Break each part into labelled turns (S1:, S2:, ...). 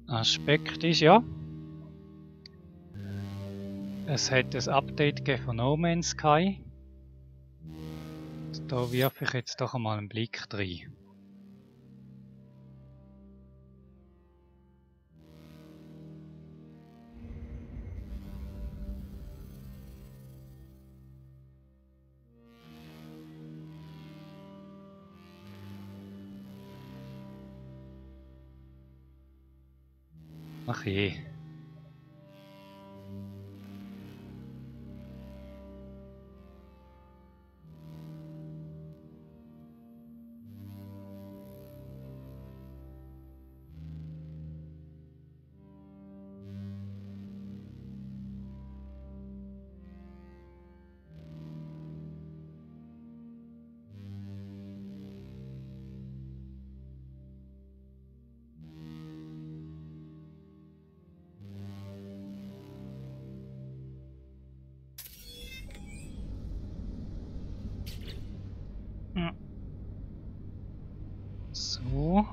S1: Aspekt ist ja, es hat ein Update gegeben von No Man's Sky. Da wirf ich jetzt doch einmal einen Blick rein. Ach je. So.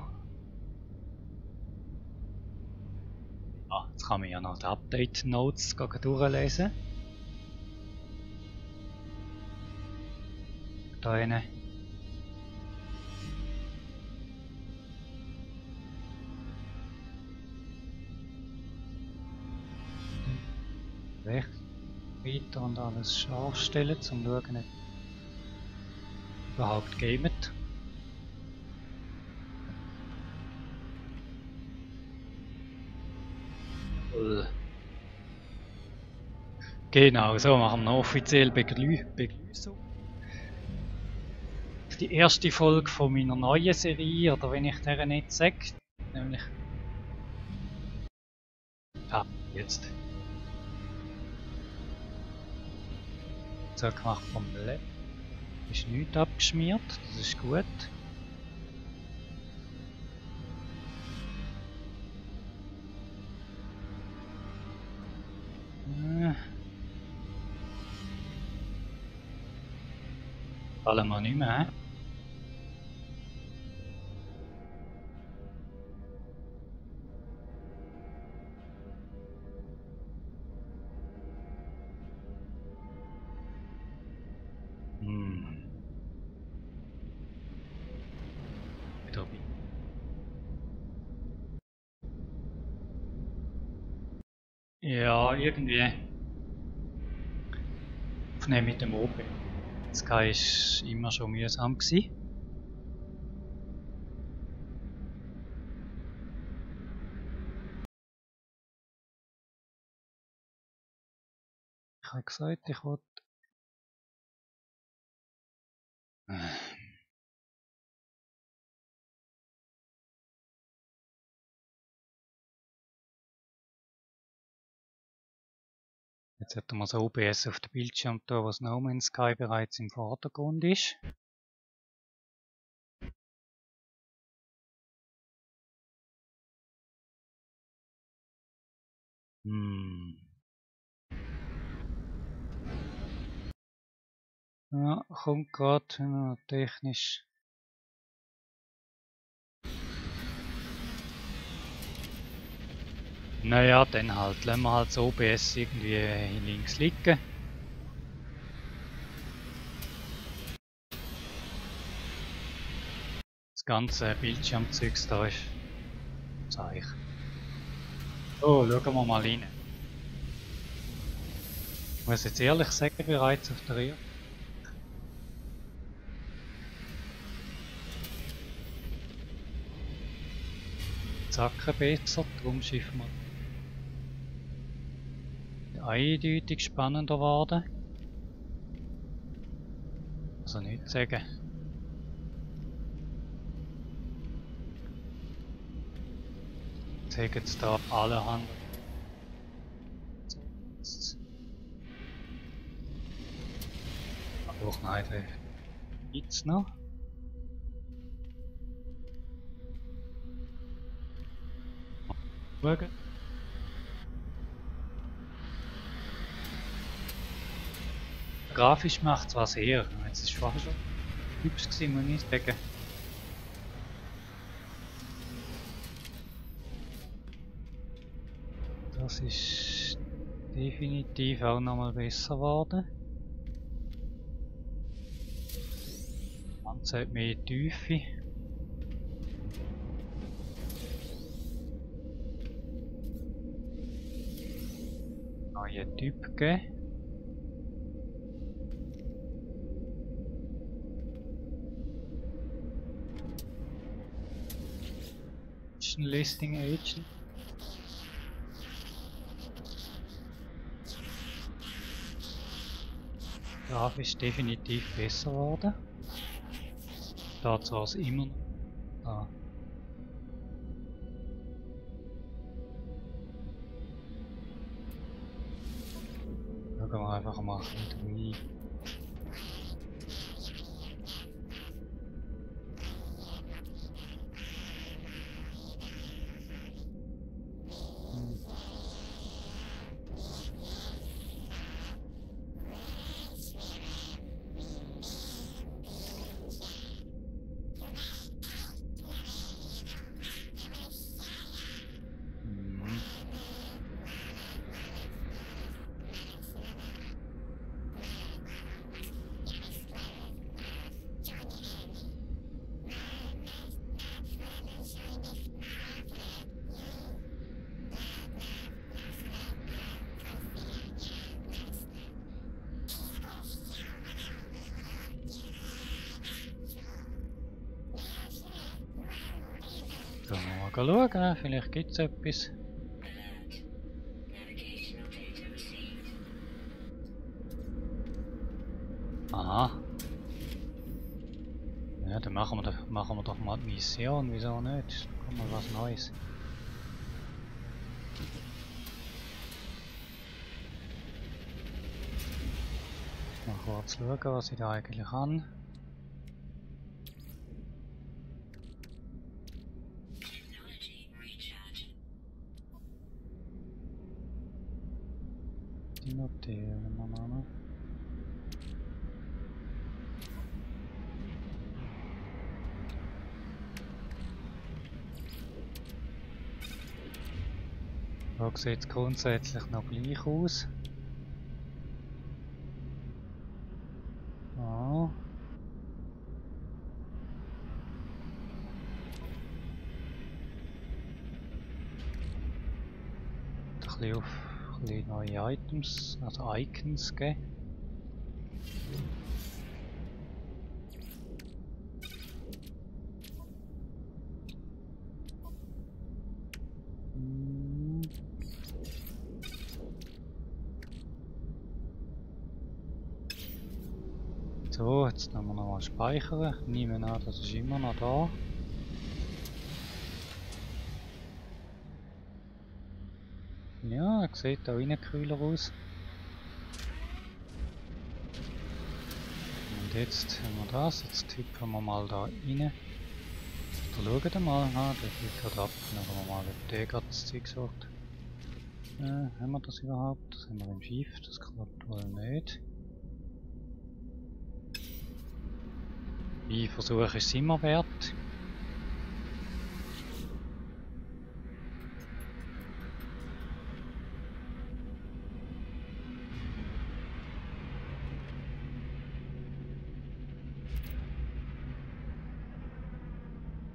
S1: Ah, jetzt kann man ja noch die Update Notes durchlesen. Da eine. Rechts weiter und alles scharf stellen, um zu schauen, ob überhaupt gamet. Genau, so machen wir offiziell Begrüßung. Die erste Folge von meiner neuen Serie, oder wenn ich der nicht sage, nämlich... Ah, jetzt. So gemacht vom Lab. Ist nichts abgeschmiert, das ist gut. Fallen wir nicht mehr, he? Wieder bei. Ja, irgendwie. Aufnehmen mit dem OP. Sky war immer schon mühsam gewesen. Ich habe gesagt, ich wollte... Jetzt hätten wir das OBS auf dem Bildschirm da, was No Man's Sky bereits im Vordergrund ist. Ja, kommt gerade technisch. Naja, dann halt. Lassen wir halt das OBS irgendwie links liegen. Das ganze Bildschirmzeugs da ist Zeich. So, schauen wir mal rein. Ich muss jetzt ehrlich sagen, bereits auf der Reihe. Zacken besser, darum schiffen wir eindeutig spannender geworden. Also nichts sagen. Zeigen jetzt da allerhand. Doch, nein, gibt's noch. Schauen. Grafisch macht es was her. Jetzt ist vorher schon hübsch gewesen, muss ich sagen. Das ist definitiv auch nochmal besser geworden. Man hat mehr Tiefe. Neuen Typ gegeben. Listing Agent. Graf ist definitiv besser geworden. Da zwar es immer noch. Schauen wir einfach mal rein. Mal schauen, vielleicht gibt es etwas. Aha. Ja, dann machen wir doch mal die Mission, wieso nicht? Kommt mal was Neues. Mal kurz schauen, was ich da eigentlich habe. Die notieren wir mal. Da sieht es grundsätzlich noch gleich aus. Ah. Ein bisschen auf neue Items, also Icons geben. So, jetzt nehmen wir nochmal speichern. Nehmen an, das ist immer noch da. Ja, er sieht da innen kühler aus. Und jetzt haben wir das, jetzt tippen wir mal da rein. Da schauen wir mal, der fliegt gerade ab. Schauen wir mal, ob der gerade das Zeug sagt. Haben wir das überhaupt? Das haben wir im Schiff, das klappt wohl nicht. Ein Versuch ist es immer wert.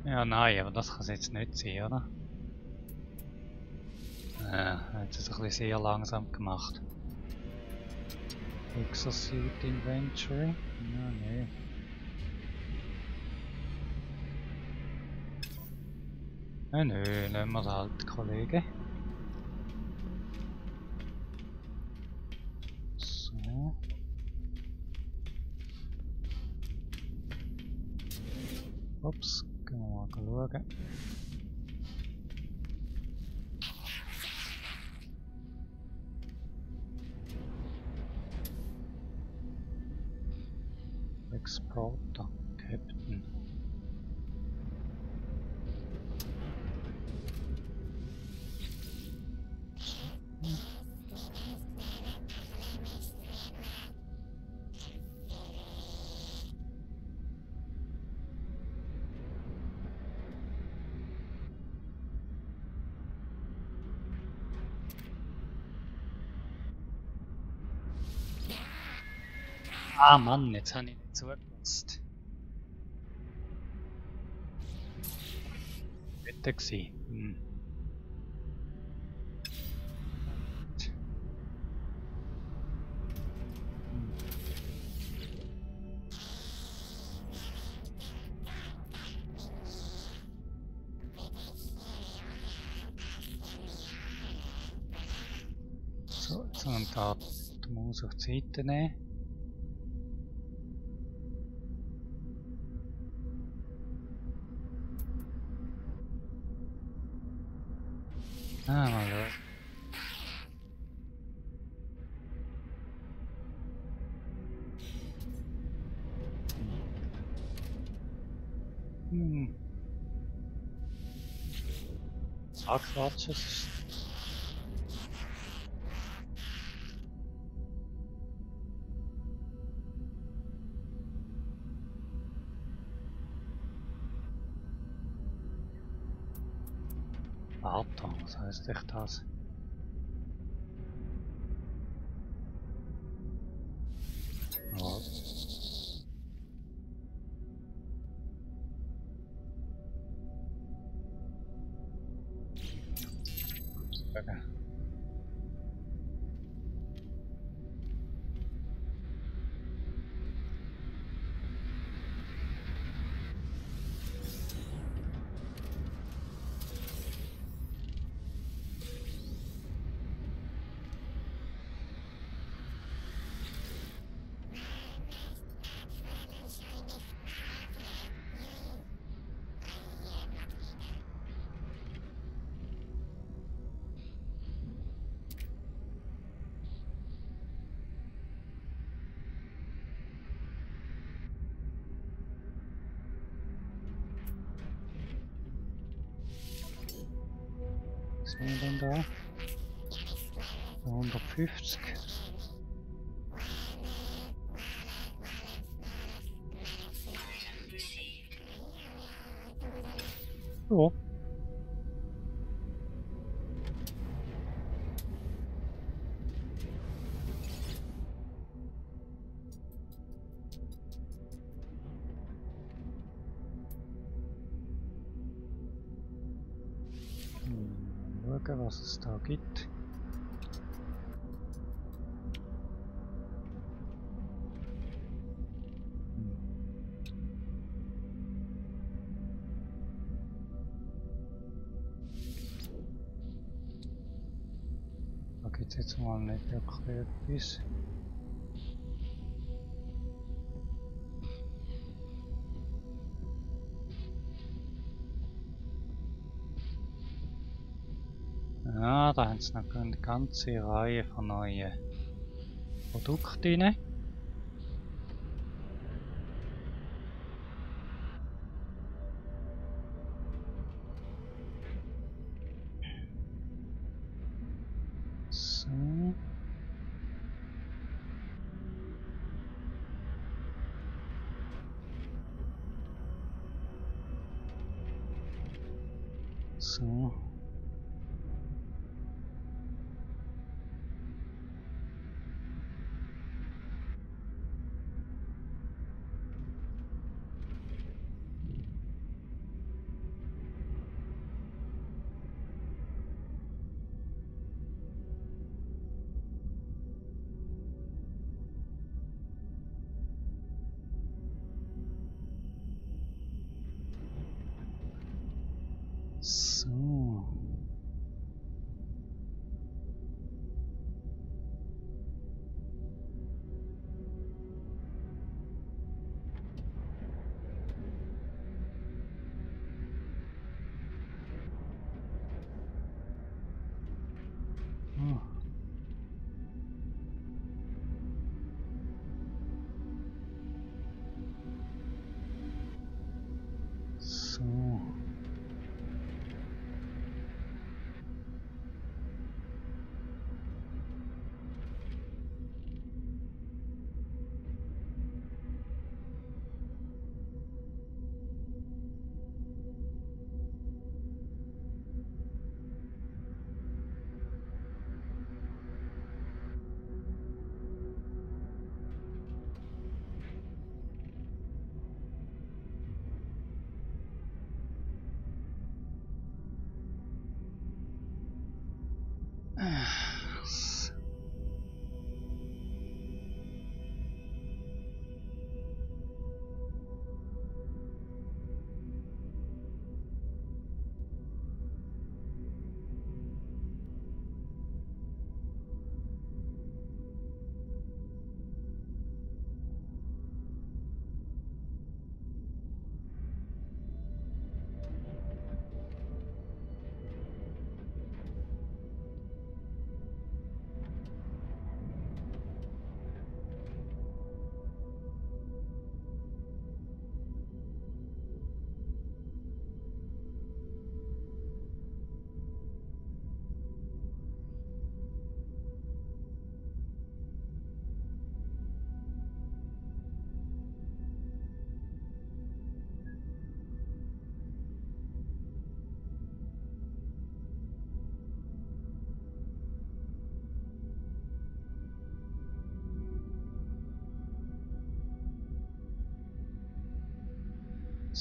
S1: Ja, nein, aber das kann es jetzt nicht sein, oder? Hat es ein bisschen sehr langsam gemacht. Exercise Inventory? Ja, nee. Nö, lassen wir es halt, Kollege. So. Ups, gehen wir mal schauen. Exporter, Captain. Ah Mann, jetzt habe ich nicht zugepasst. Bitte gewesen. So, jetzt haben wir da die Maus auf die Seite nehmen. Ah, mal schauen. Quatschen. Warte, was heißt echt das? Ja. Okay. Was sind wir denn da? 150. Ja. Schauen, was es da gibt. Da gibt es jetzt mal nicht wirklich etwas. Ja, da haben sie noch eine ganze Reihe von neuen Produkten rein. So. So. So. Oh. So.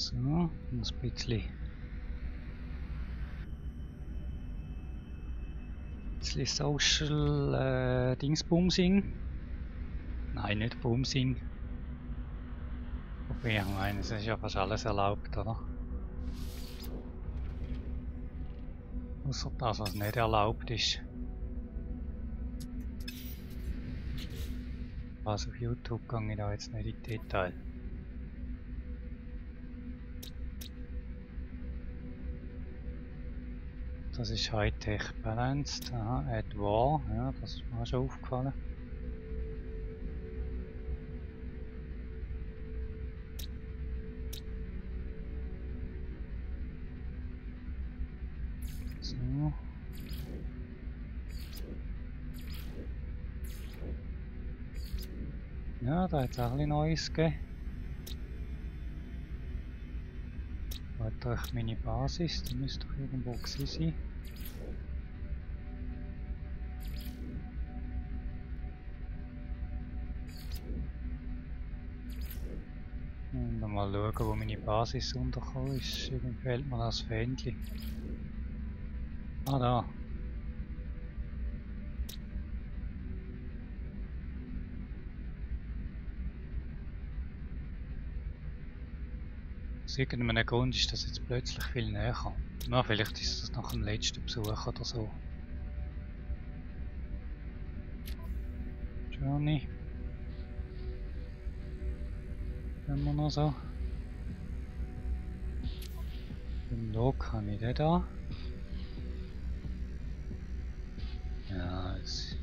S1: So, ein bisschen Social Dingsbumsing. Nein, nicht Bumsing. Wobei, ich meine, es ist ja fast alles erlaubt, oder? Außer das, was nicht erlaubt ist. Also auf YouTube gehe ich da jetzt nicht in Detail. Das ist High-Tech Balanced. Aha, Add War. Ja, das ist mir auch schon aufgefallen. So. Ja, da hat es auch ein bisschen Neues gegeben. Warte, meine Basis, die müsste doch irgendwo gewesen sein. Und dann mal schauen, wo meine Basis untergekommen ist. Irgendwie fehlt mir das Fähnchen. Ah, da. Aus irgendeinem Grund ist das jetzt plötzlich viel näher. Na, vielleicht ist das nach dem letzten Besuch oder so. Journey. Wenn wir noch so. Den Log habe ich den da. Ja, es.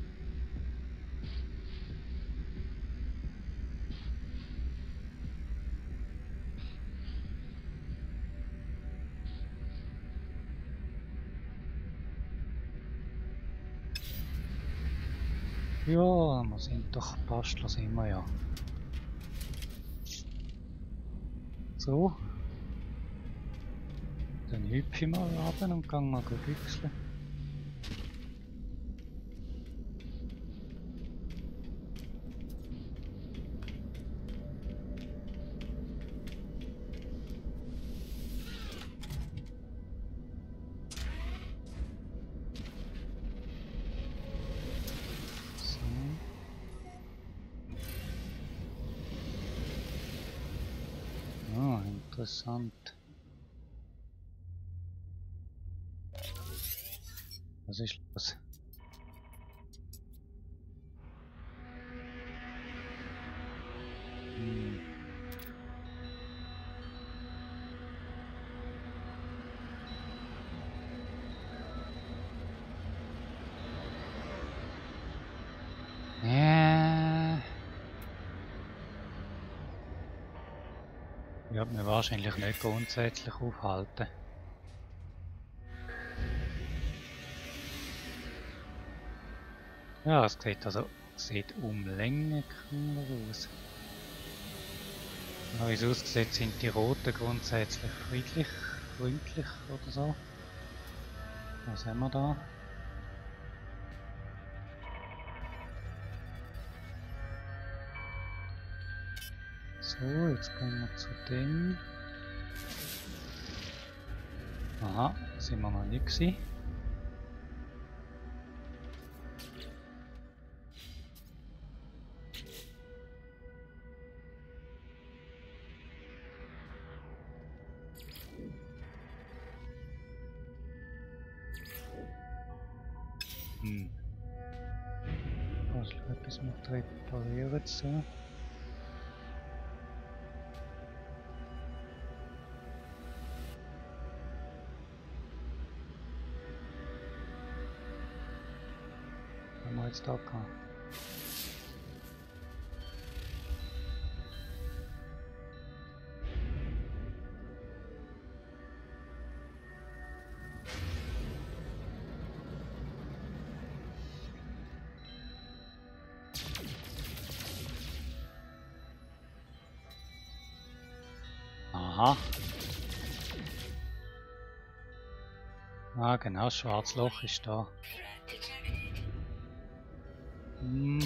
S1: Ja, wir sind doch Bastler, sind wir ja. So. Dann hüpfe ich mal runter und gehe mal büchseln. So. Ah, interessant. Was ist los? Hm. Ich werde mich wahrscheinlich nicht grundsätzlich aufhalten. Ja, es sieht um Länge cooler aus. Ja, wie es aussieht, sind die Roten grundsätzlich freundlich oder so. Was haben wir da? So, jetzt gehen wir zu dem. Aha, sind wir noch nicht gewesen. Also etwas mit reparieren so. Haben wir jetzt da gehabt. Aha. Ah, genau, das Schwarzloch ist da. Hm.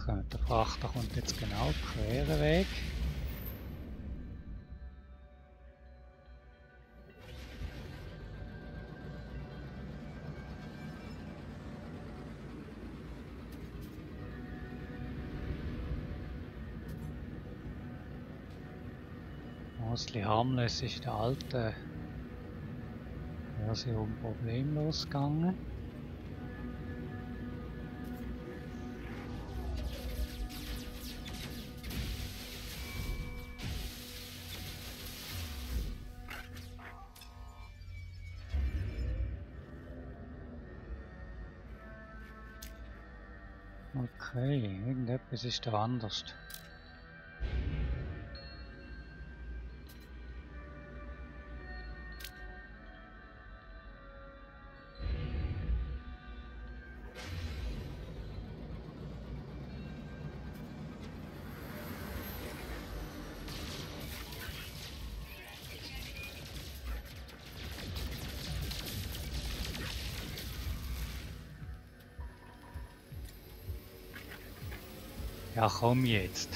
S1: machen. Der Frachter kommt jetzt genau queren Weg. Mostly harmless ist der alte Version problemlos gegangen. Okay, irgendetwas ist da anders. Ja, komm jetzt.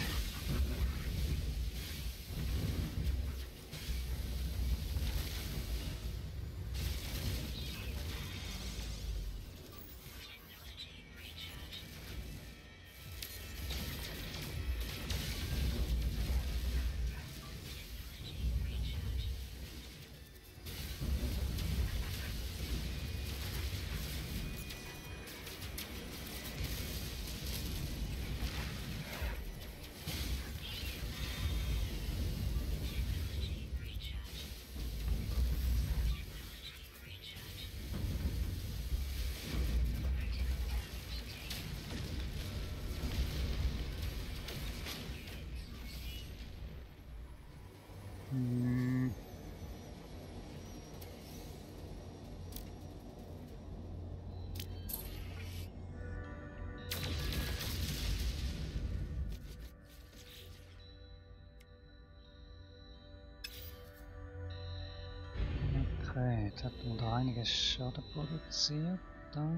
S1: Okay, jetzt hat man da einiges Schaden produziert. Da.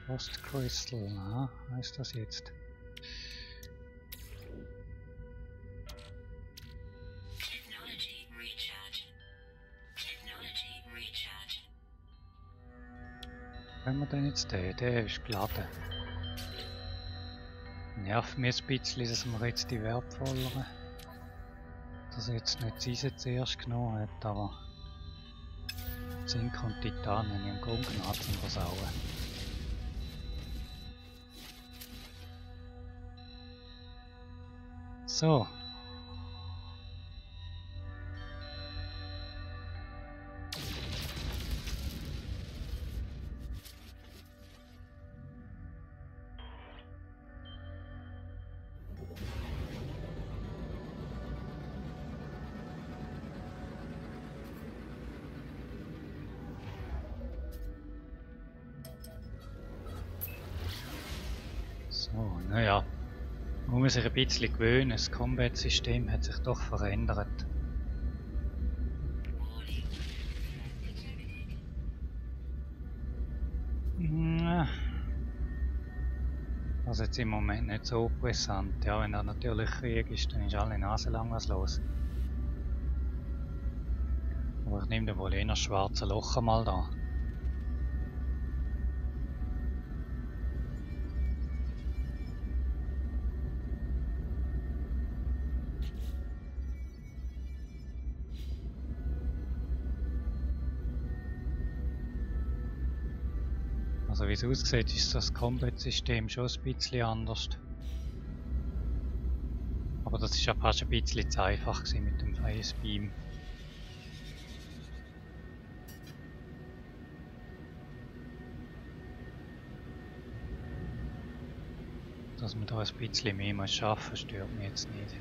S1: Lost Crystal, aha, was ist das jetzt? Wenn wir denn jetzt den? Der ist geladen. Nervt mich ein bisschen, dass wir jetzt die wertvolleren, dass er jetzt nicht diese zuerst genommen hat, aber Zink und Titan haben im Grunde genommen zum Versauen. So. So, naja. Man muss sich ein bisschen gewöhnen, das Combat-System hat sich doch verändert. Also jetzt im Moment nicht so brisant. Ja, wenn er natürlich Krieg ist, dann ist alle Nase lang was los. Aber ich nehme da wohl eher das schwarze Loch mal da. Also wie es aussieht, ist das Combat-System schon ein bisschen anders. Aber das ist ja fast ein bisschen zu einfach mit dem Phase Beam. Dass man da ein bisschen mehr muss schaffen, stört mich jetzt nicht.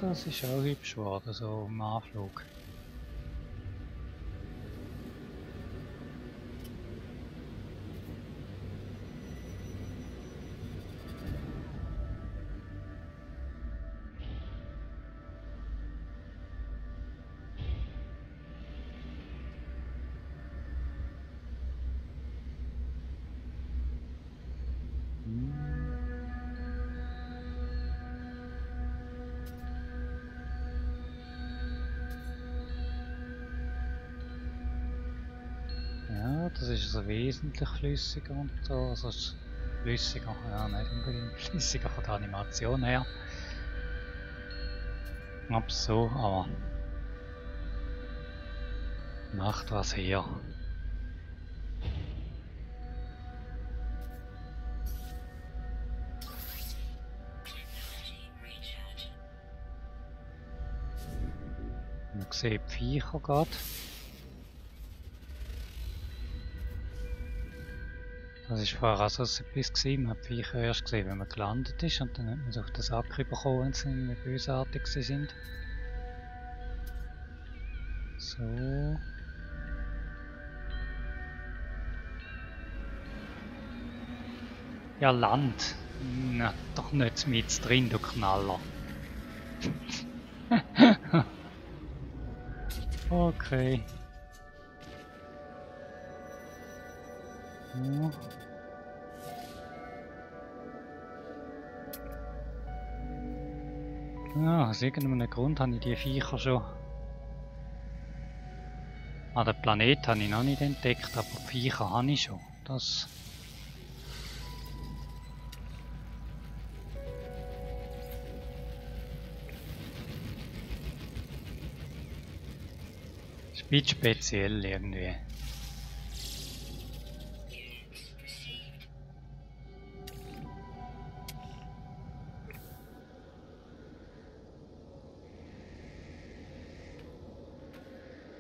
S1: das ist auch hübsch geworden, so im Anflug. Ja, das ist also wesentlich flüssiger und so, also es ist flüssiger, ja nicht unbedingt flüssiger von der Animation her. Ab so, aber macht was her. Man sieht die Viecher gerade. Das war vorher auch so etwas gewesen. Man hat die Viecher erst gesehen, wenn man gelandet ist, und dann hat man sie auf den Sack bekommen, wenn sie irgendwie bösartig sind. So. Ja, Land. Na, doch nicht mit drin, du Knaller. Okay. Ja. Ja, aus irgendeinem Grund habe ich die Viecher schon. Ah, den Planet habe ich noch nicht entdeckt, aber die Viecher habe ich schon. Das. Ist ein bisschen speziell irgendwie.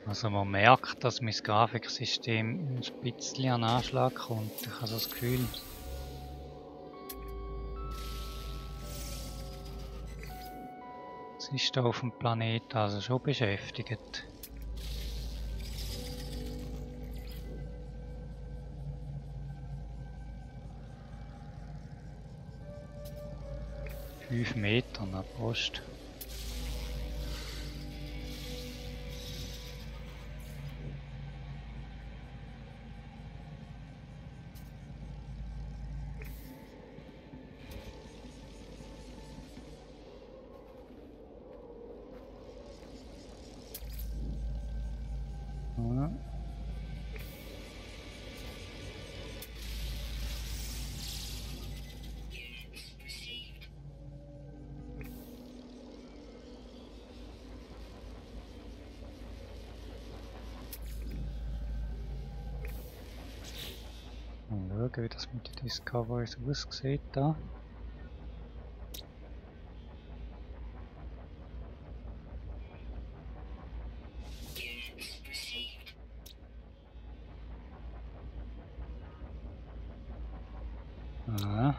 S1: Also man merkt, dass mein Grafiksystem ein bisschen an Anschlag kommt. Ich habe so das Gefühl. Es ist da auf dem Planeten also schon beschäftigt. Fünf Meter nach Post. Ja. Mal schauen, wie das mit den Discoveries aussieht da. Ja.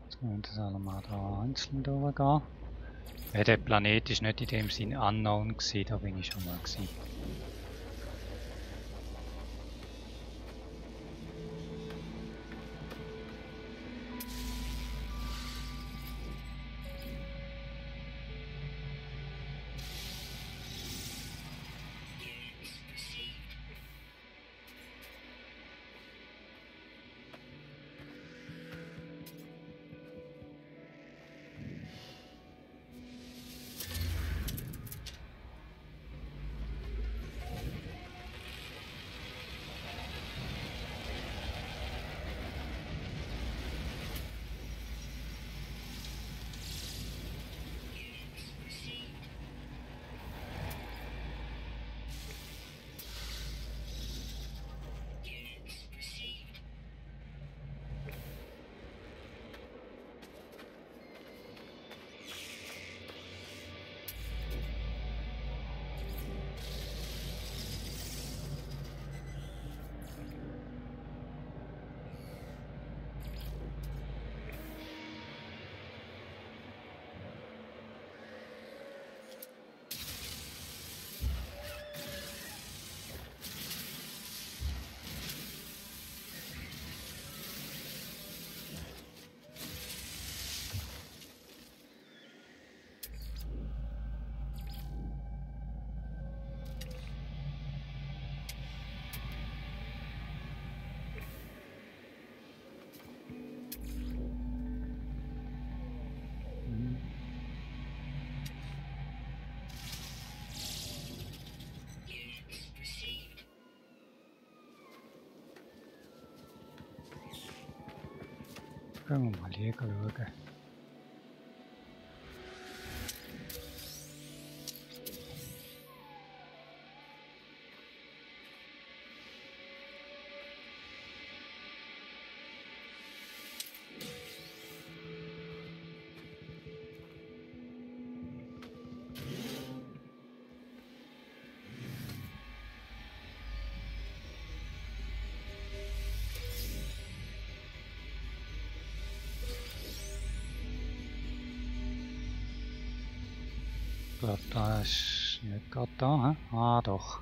S1: Jetzt müssen wir das alle da einzeln durchgehen. Ja, der Planet ist nicht in dem Sinn unknown gewesen, da bin ich schon mal gewesen. Gehen wir mal hier schauen. Ich glaube, da ist nicht gerade da, he? Ah, doch.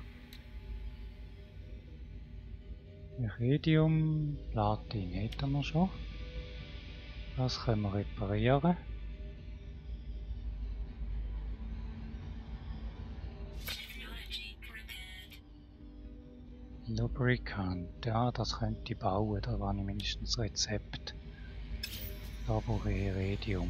S1: Iridium, Platin hätten wir schon. Das können wir reparieren. Lubricant, ja, das könnte ich bauen, da war ich mindestens Rezept. Da brauche ich Iridium.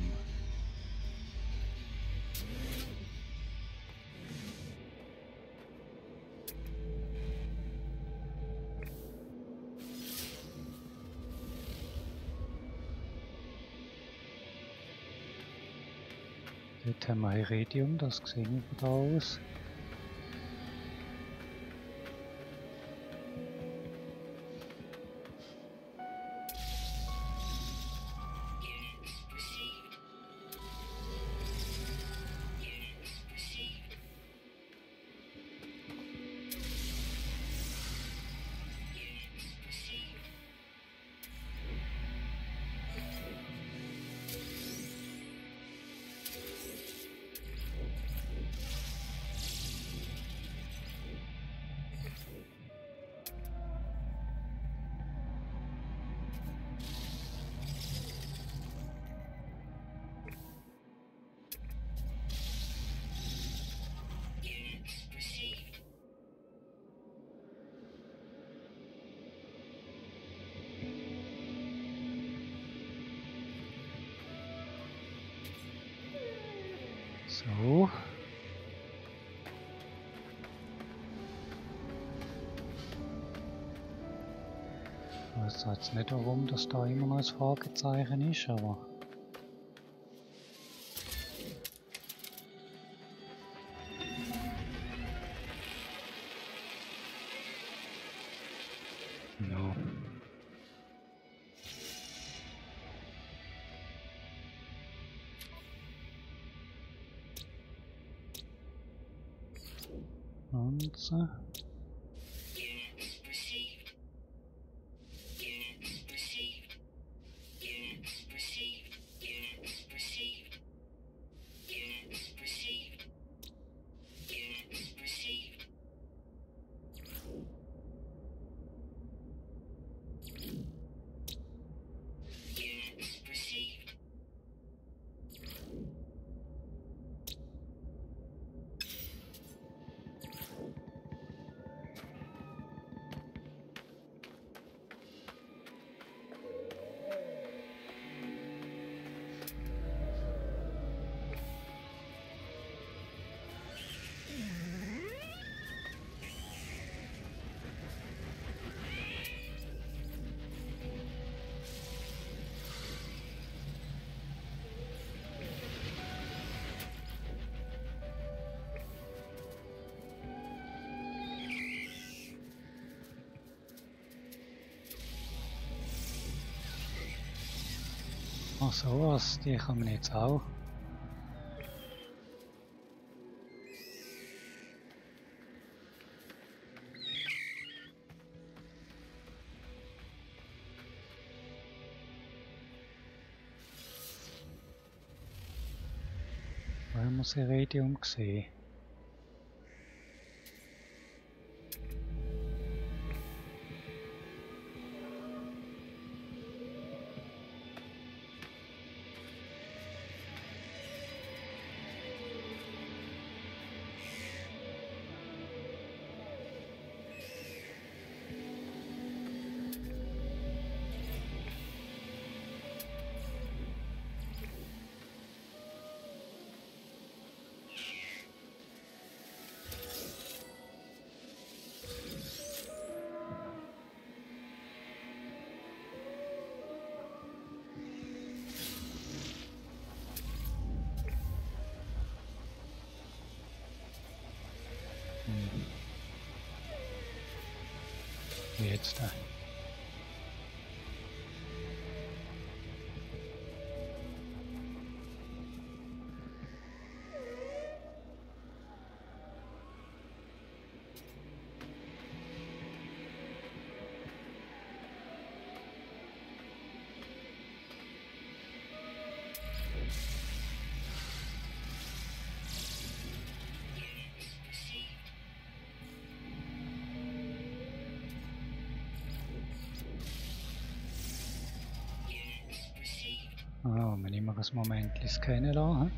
S1: Dort haben wir Iridium, das sieht von da aus. So. Ich weiß jetzt nicht, warum das da immer noch ein Fragezeichen ist, aber... No. Und so. Ach so, was, die kann man jetzt auch. Wo haben wir das Iridium gesehen? Wie jetzt da? Ah, wir nehmen ein Moment scannen lassen.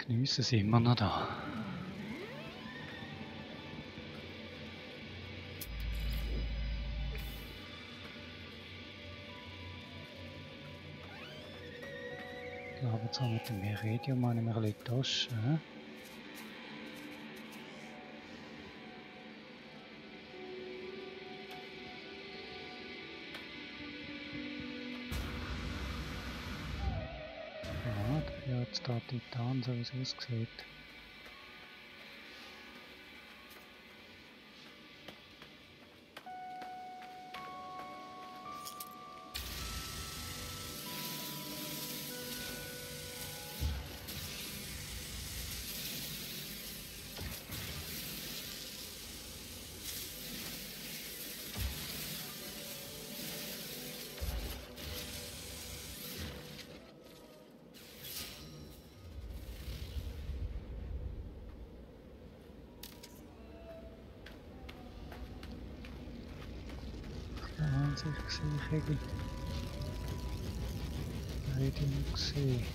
S1: Geniessen sind immer noch da. Ich glaube, zwar mit dem Meridium habe ich mir ein bisschen Taschen. Ja, dafür hat es da Titan, so wie es aussieht. Wahnsinn gesehen, Kegel. Meridium gesehen.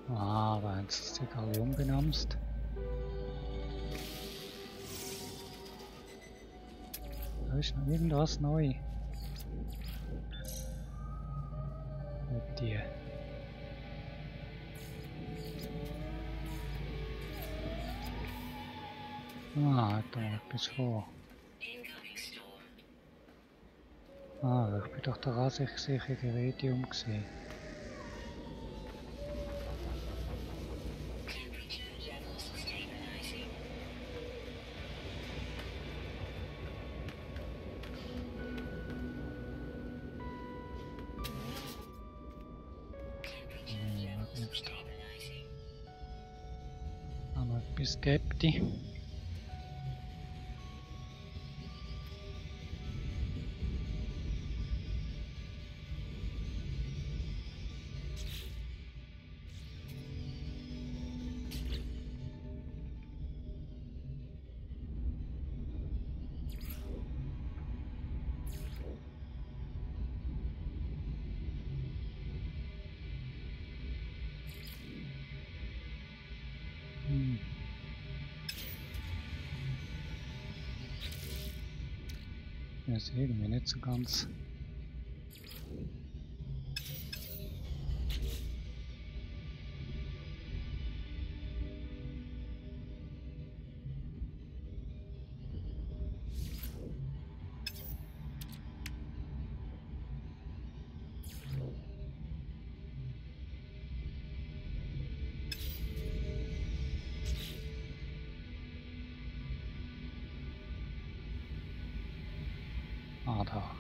S1: Ah, aber haben sie sich alle umbenamst. Da ist noch irgendwas neu. Mit dir. Ah, hat da mal etwas vor. Ah, ich bin doch der ansichtliche Iridium gesehen. Noch etwas gibt es. Das ist irgendwie nicht so ganz. Ah, da.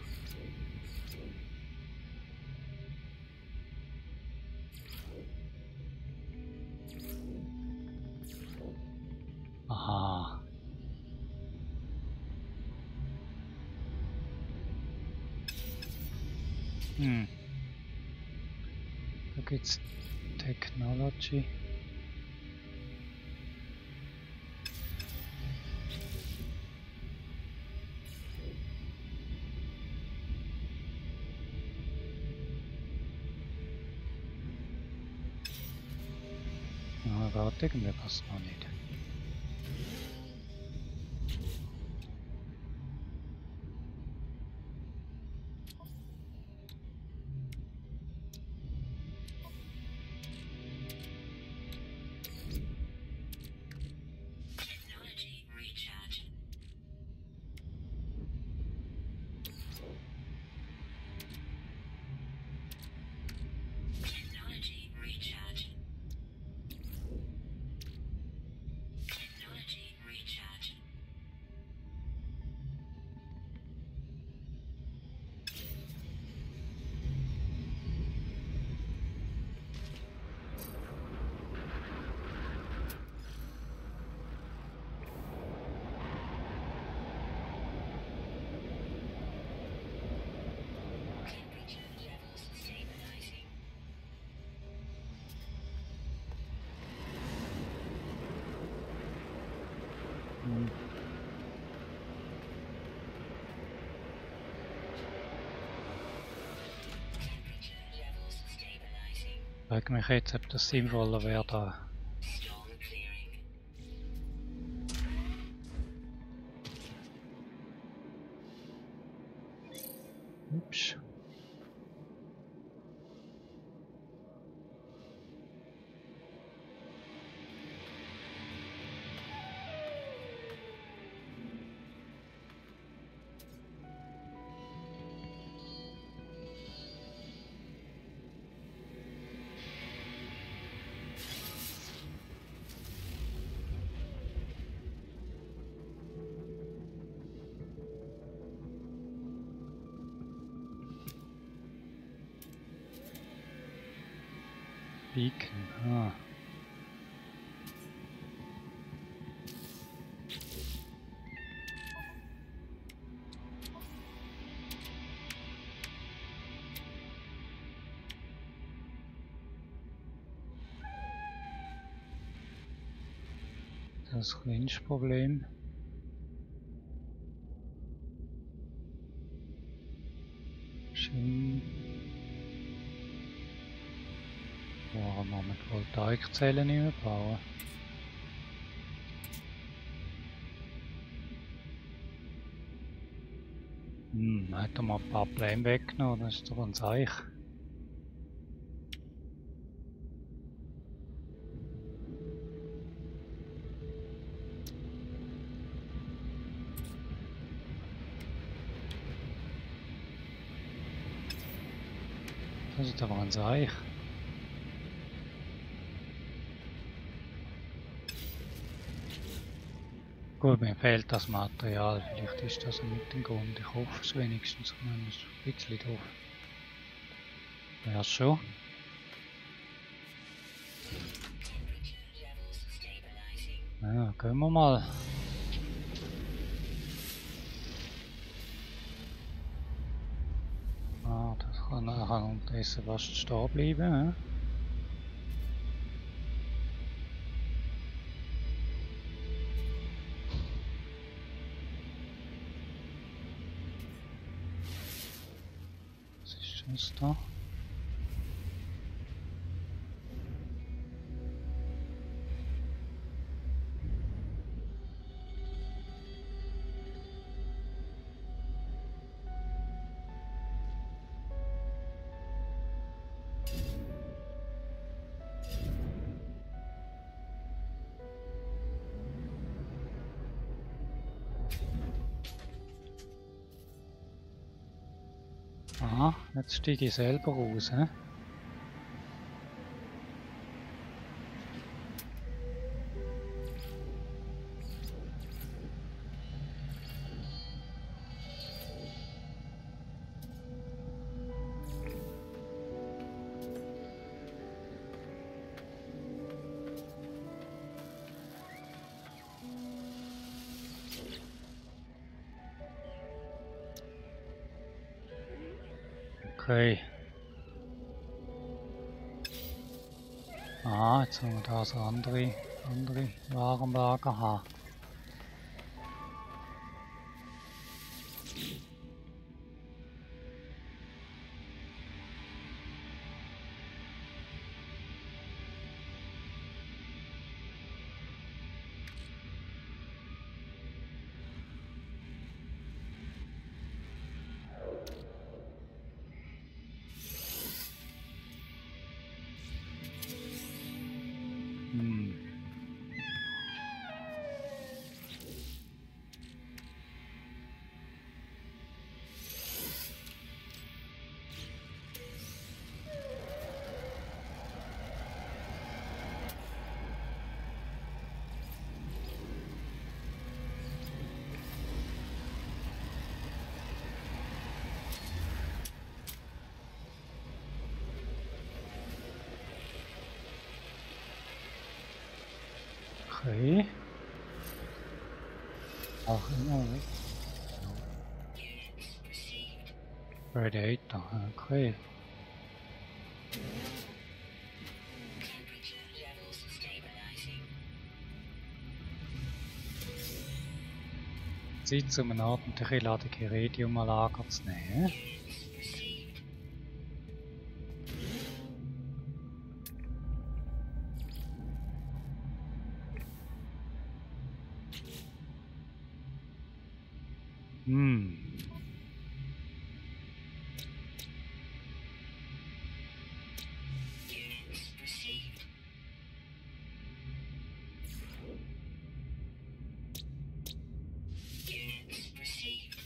S1: Aha. Da gibt's Technology. Ja, warte, irgendwie passt noch nicht.
S2: Technology recharge. Technology recharge. Technology recharge. Temperature levels stabilizing. Temperature levels stabilizing.
S1: Frag mich jetzt, ob das sinnvoller wäre da.
S2: Storm clearing.
S1: Ups. Beacon, ah. Das kleinste Problem. Schön. Warum wir mit Voltaikzellen nicht mehr bauen? Hat er mal ein paar Pläne weggenommen, das ist doch ein Zeichen. Das ist aber ein Zeichen. Gut, mir fehlt das Material, vielleicht ist das mit dem Grund. Ich hoffe es wenigstens, man ist ein bisschen doof. Ja schon.
S2: Temperature levels stabilizing.
S1: Ja, gehen wir mal. Ah, das kann unterdessen fast stehen bleiben. Ne? Was ist das da? Aha, jetzt steige ich selber raus. He? Okay. Ah, jetzt haben wir da so andere Warenlager haben. Hm. Okay. Auch immer weg.
S2: Units received.
S1: Radiator, okay.
S2: Temperature levels stabilizing.
S1: Zeit, um eine ordentliche Ladung Iridium an Lager zu nehmen.
S2: Units received.
S1: Hm.
S2: Units received. Units received.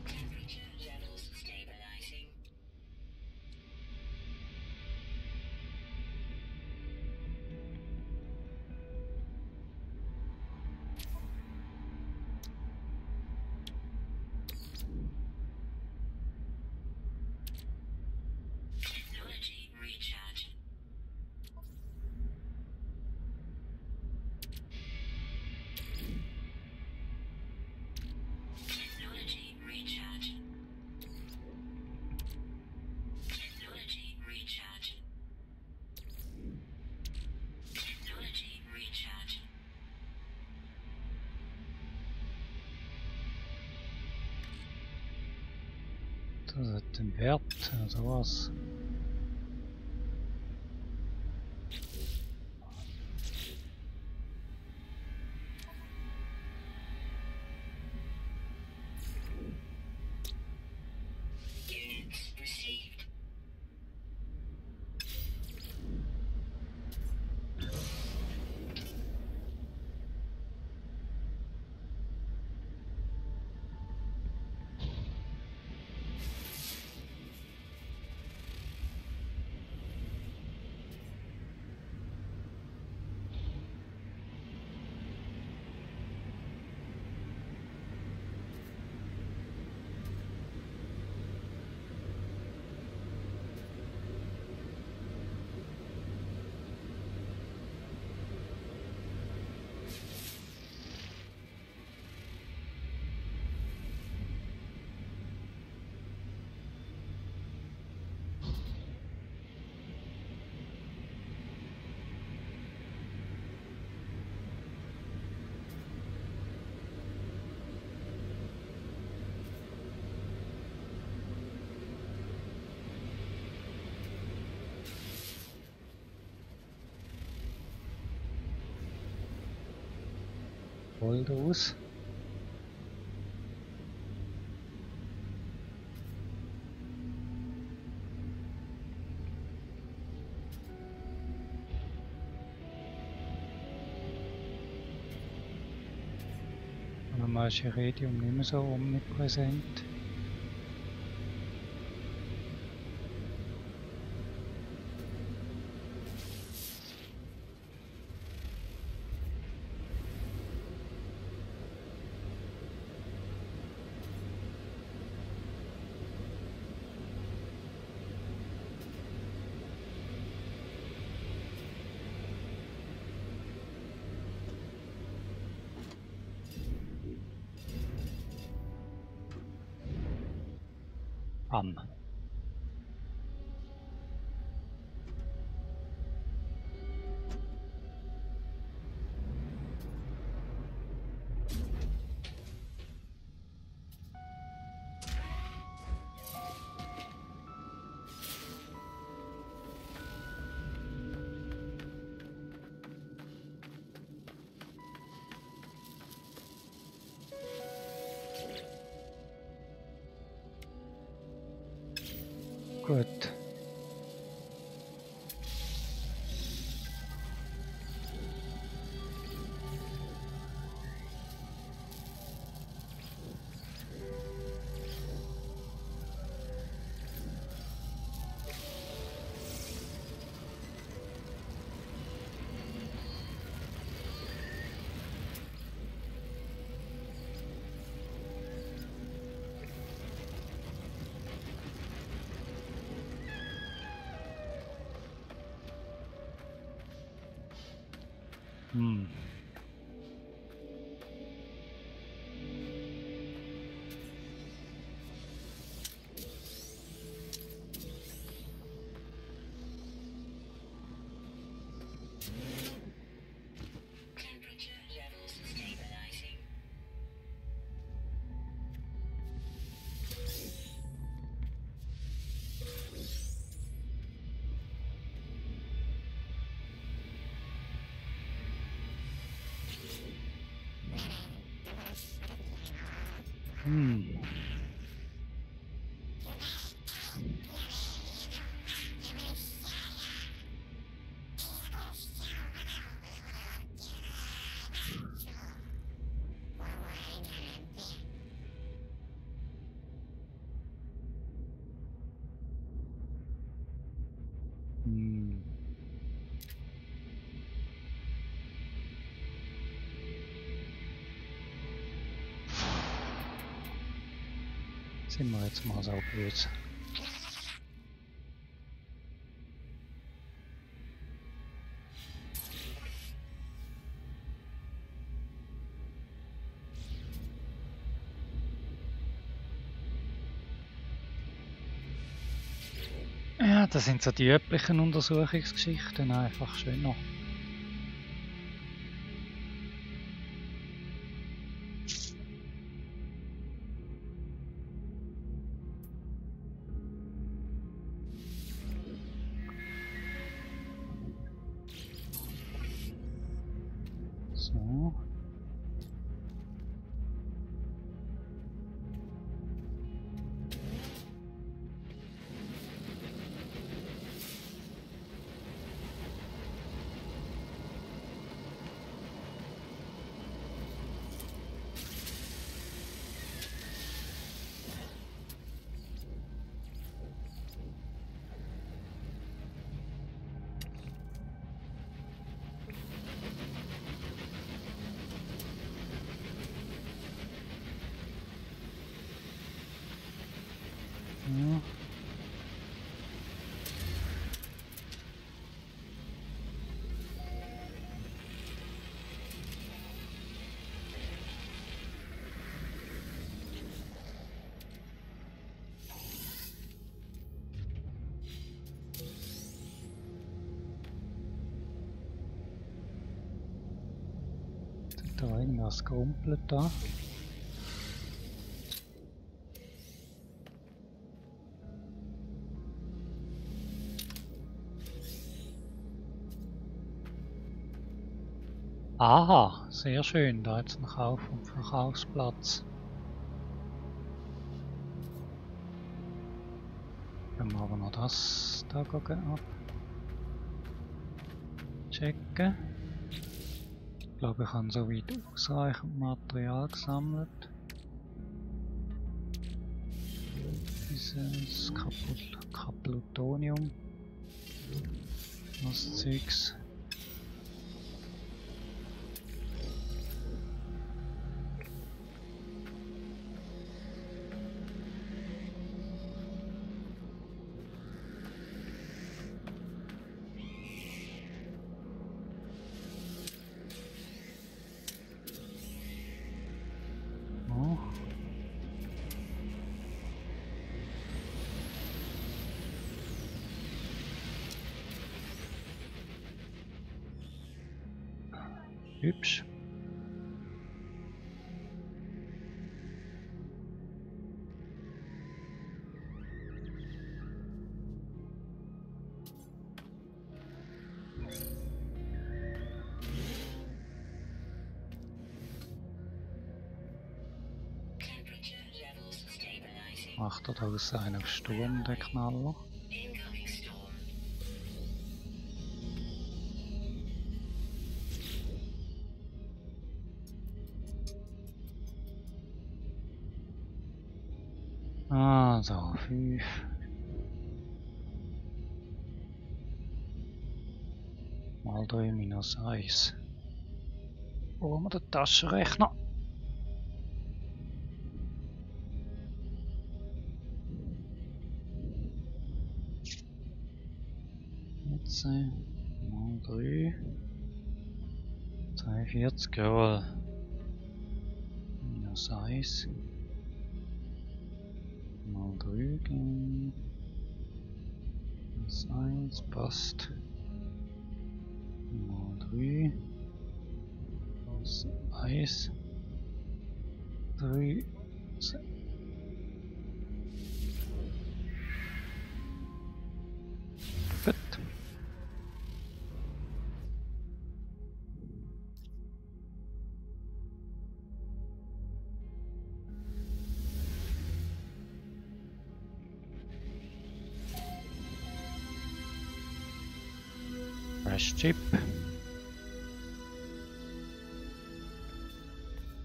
S2: Temperature levels stabilizing. Technology recharge. Technology recharge. Technology recharge. Technology recharge.
S1: Das hat den Wert, sowas.
S2: Units received.
S1: voll draus. Normal ist Iridium nicht mehr so omnipräsent. An. Gut. Hm.
S2: Temperature levels stabilizing.
S1: Hm. Hm. Sind wir jetzt mal so böse. Ja, das sind so die üblichen Untersuchungsgeschichten, einfach schön noch. So. Ja. Sind da irgendwas gerumpelt da? Aha, sehr schön, da jetzt ein Kauf- und Verkaufsplatz. Können wir aber noch das da abchecken. Ich glaube, ich habe soweit ausreichend Material gesammelt. Dieses Plutonium. Das Zeugs. Oh. Hübsch.
S2: Temperature levels stabilizing.
S1: Macht er daraus einen auf Sturm, der Knaller?
S2: Incoming storm.
S1: Also, 5. Mal 3 minus 1. Wo haben wir den Taschenrechner? Jetzt mal 3. 42, jawohl. Minus 1. Mal 3 gehen. Minus 1 passt. Mal 3. Minus 1. 3. Gut. Fresh Chip.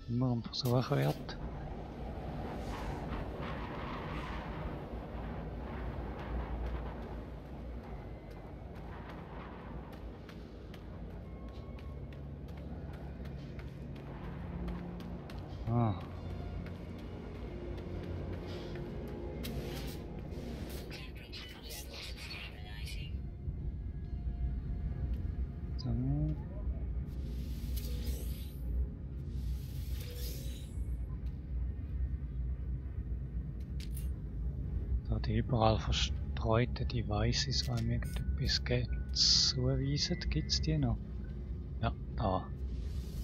S1: Immer ein Versuch wert. Ah.
S2: Temperature levels stabilizing.
S1: So. Da die überall verstreuten Devices, weil mir etwas zuweisen, gibt es die noch? Ja, da.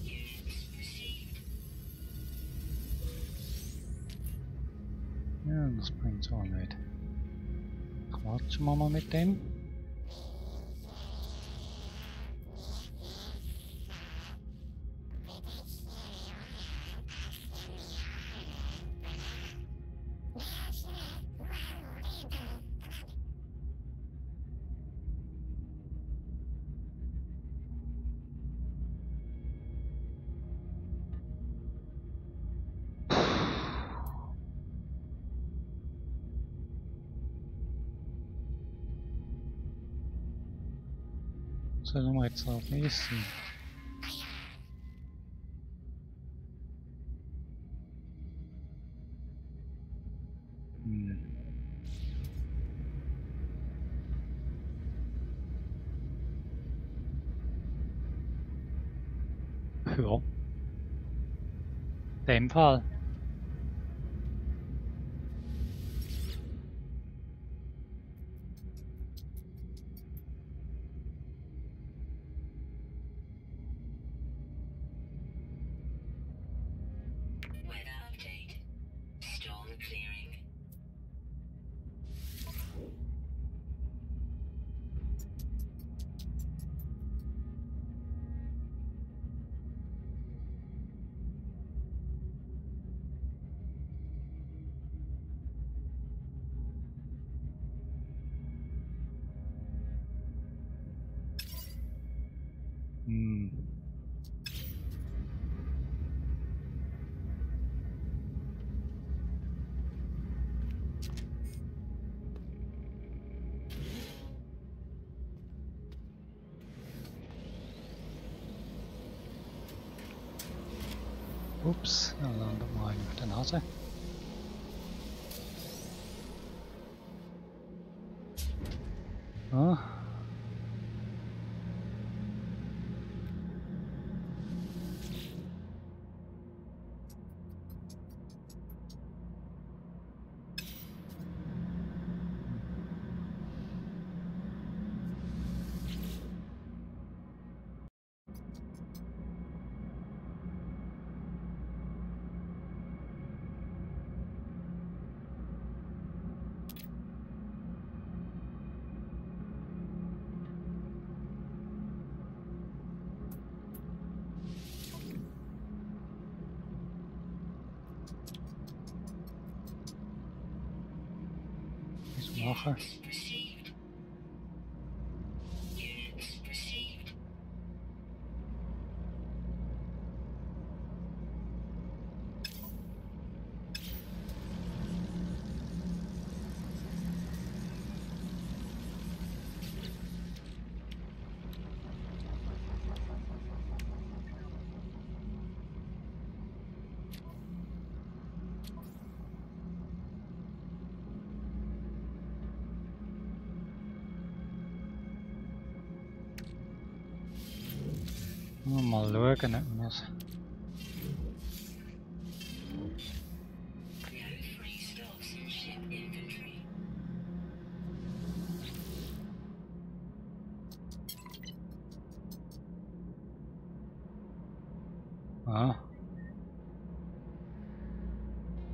S2: Units received.
S1: Ja, das bringt es auch nicht. Quatschen wir mal mit dem. Sollen wir jetzt auch wissen? Hm. Ja. In dem Fall.
S2: Weather update. Storm clearing.
S1: Hm. Ups, da landet mal einer auf der Nase. Ah. Was machen?
S2: Received. Units received.
S1: Mal schauen, ob wir es.
S2: No free stocks in ship inventory.
S1: Ah.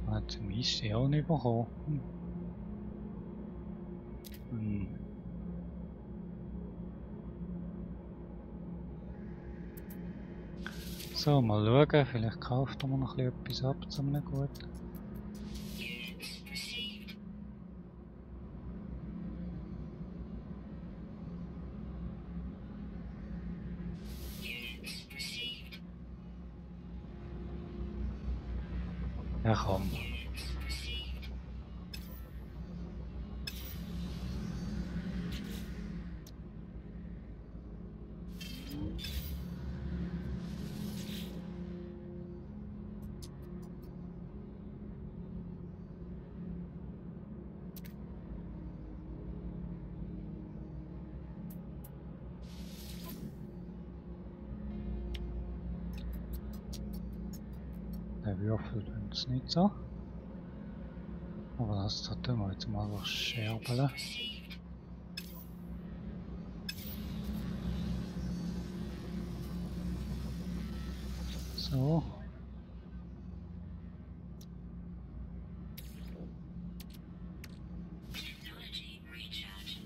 S1: Hat zum Eis auch nicht bekommen. Hm. So, mal schauen, vielleicht kauft man noch etwas ab zu einem guten.
S2: Units received. Units received.
S1: Ja komm.
S2: Units received.
S1: Der Würfel tut es nicht so. Aber das tun wir jetzt mal was scherbeln.
S2: Received.
S1: So.
S2: Technology recharge.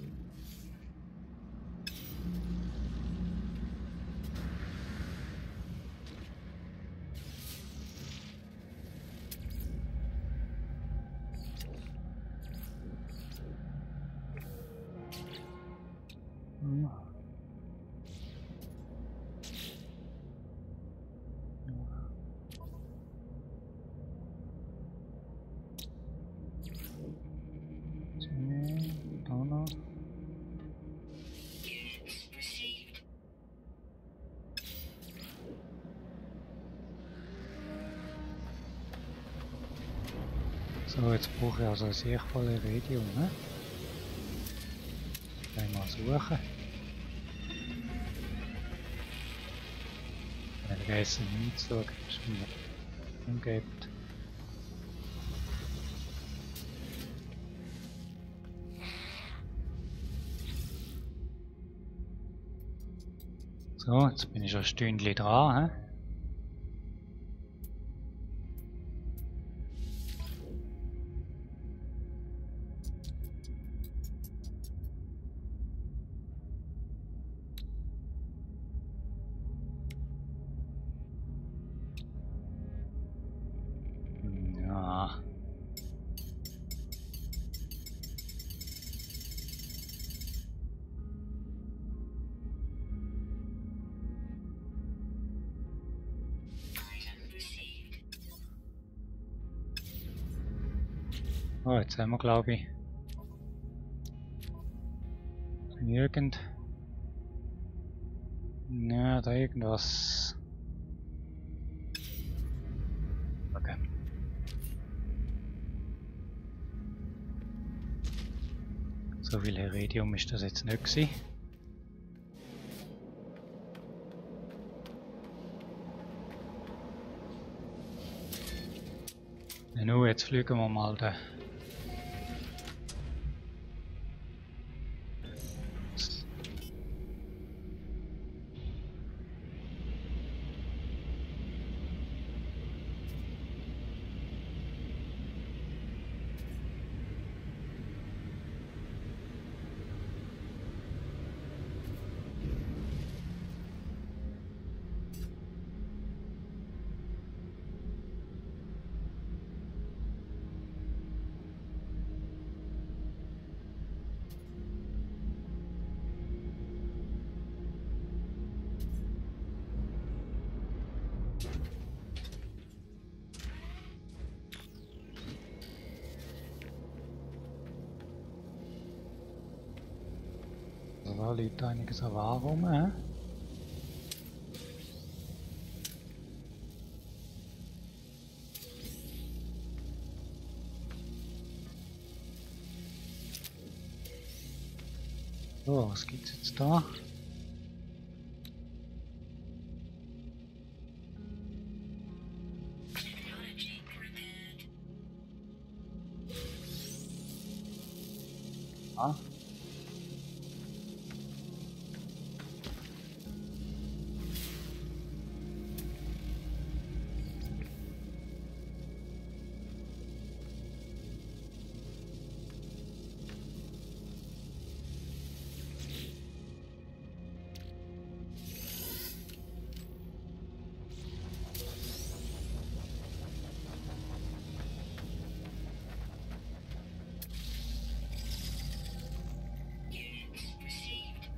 S1: Hm. So, da noch.
S2: Units received.
S1: So, jetzt brauche ich also ein sichtvolles Video, ne? Gleich mal suchen. Ich habe vergessen hinzuschauen, dass es mir umgibt. So, jetzt bin ich schon ein Stündchen dran, hä? Ja. Oh, jetzt haben wir, glaube ich, genügend. Ja, da irgendwas. Okay. So viel Iridium ist das jetzt nicht gewesen. Ja, nun, jetzt fliegen wir mal den. Da liegt einiges an Ware rum, hä? So, was gibt's jetzt da?
S2: Technology prepared.
S1: Ah.
S2: Units received.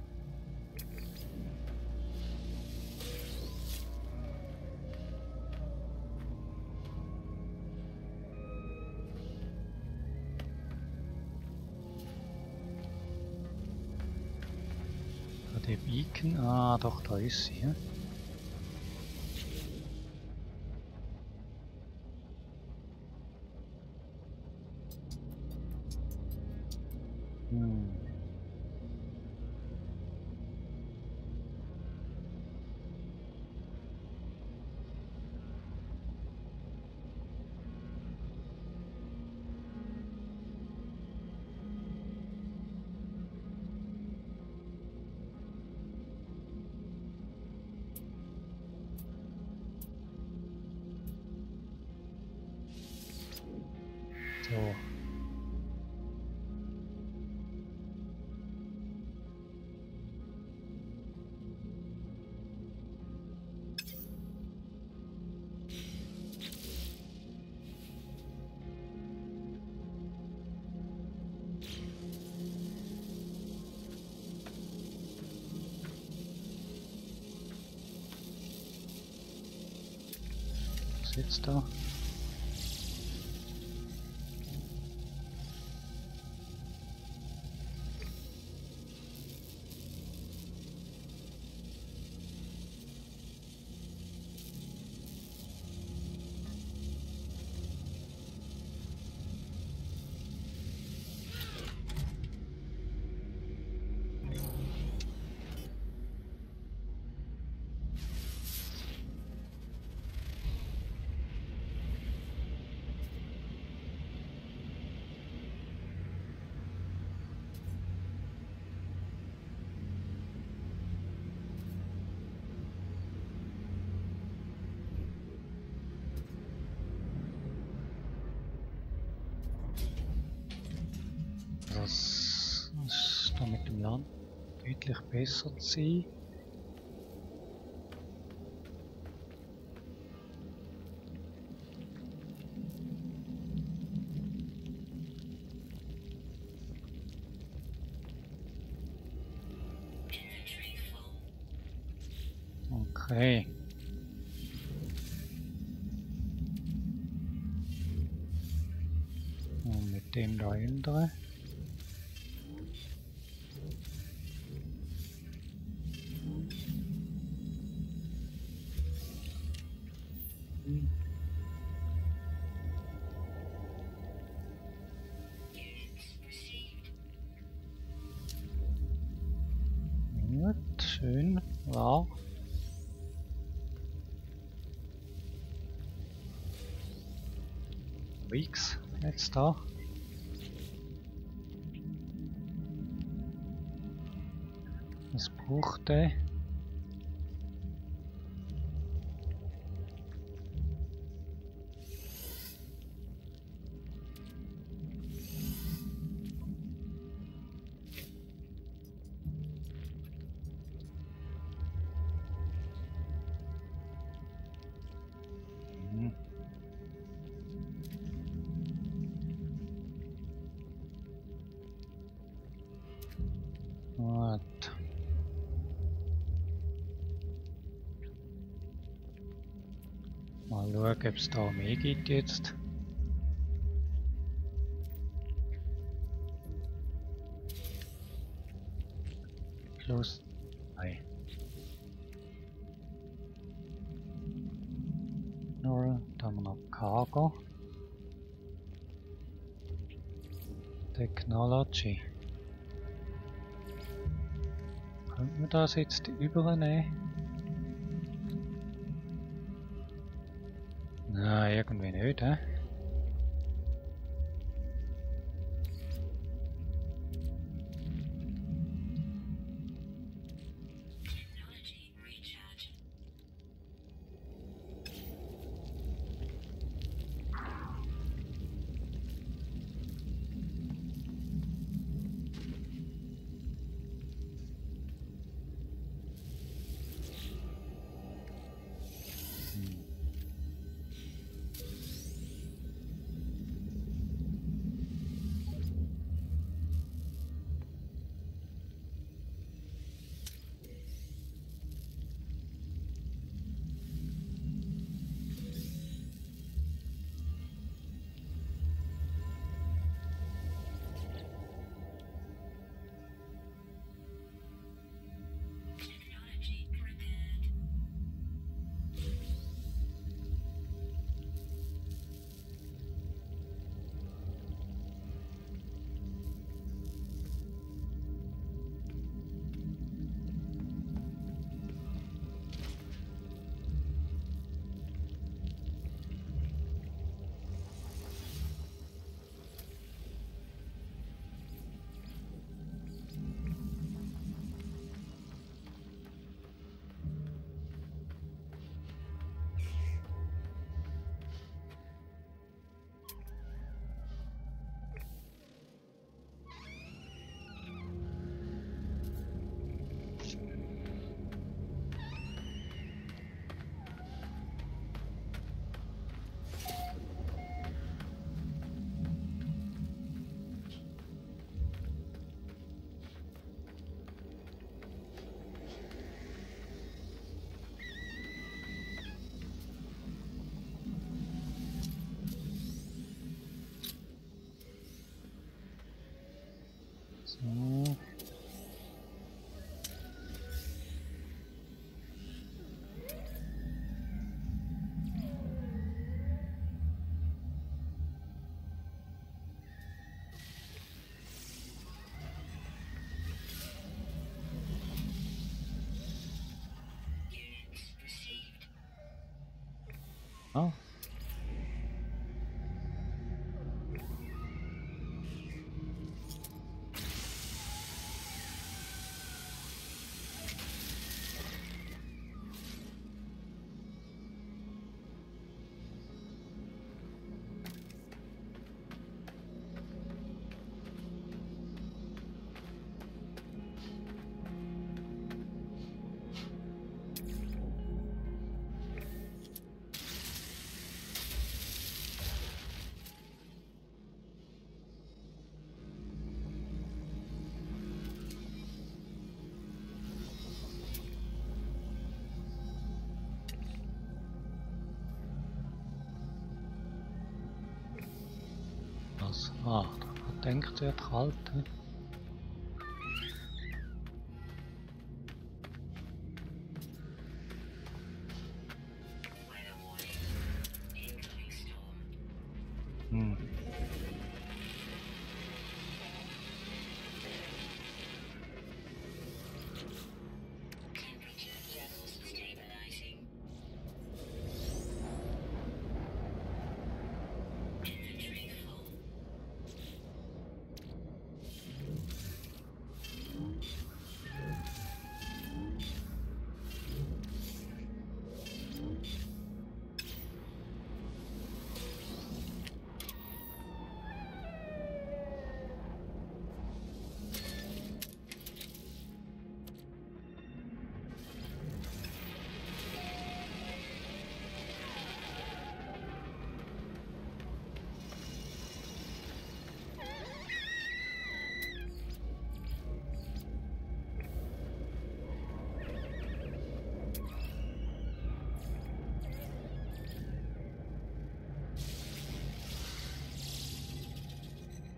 S1: Die Beacon, ah doch, da ist sie. Hä? Hm. So. Was ist jetzt da? Das ist da mit dem Land deutlich besser zu sein.
S2: Inventory full.
S1: Okay. Und mit dem da ändern. Gut, schön, war. Weeks jetzt da. Was braucht der? Gut. Mal schauen, ob es da mehr gibt jetzt. Plus. Nein. Null. Da haben wir noch Cargo. Technology. Könnten wir das jetzt übernehmen? Nein, irgendwie nicht, hä?
S2: Technology recharging. Technology repaired.
S1: So.
S2: Units received.
S1: Oh. Ah, ich denke, es wird kalt. He?
S2: Weather warning. Incoming storm.
S1: Hm.
S2: Temperature levels stabilizing. Inventory full.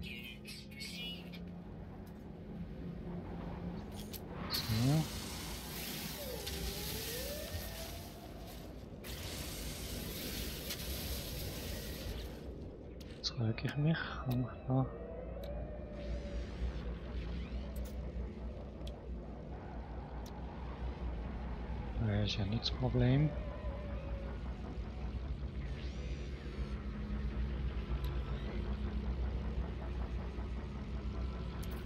S2: Units received.
S1: So. Jetzt rüge ich mich. Kann ich da? Das ist ja nicht das Problem.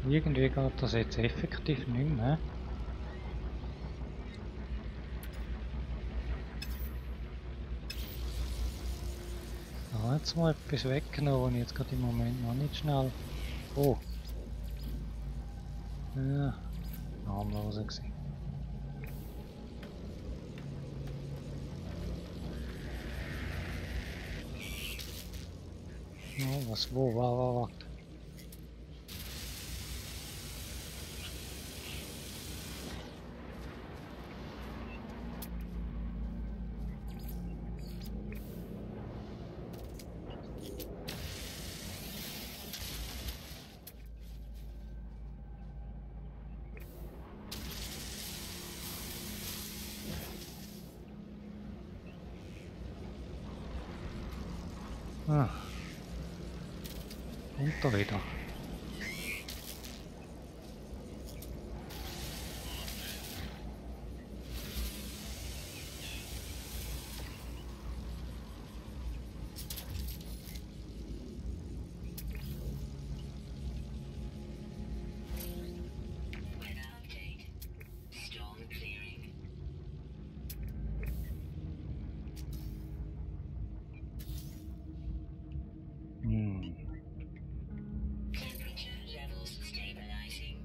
S1: Irgendwie geht das jetzt effektiv nicht mehr. Da jetzt mal etwas weggenommen, was ich jetzt gerade im Moment noch nicht schnell. Oh! Ja, harmloser gewesen. Oh, was, wo, warte. Ah. Und da wieder.
S2: Weather update. Storm clearing.
S1: Hm.
S2: Temperature levels stabilizing.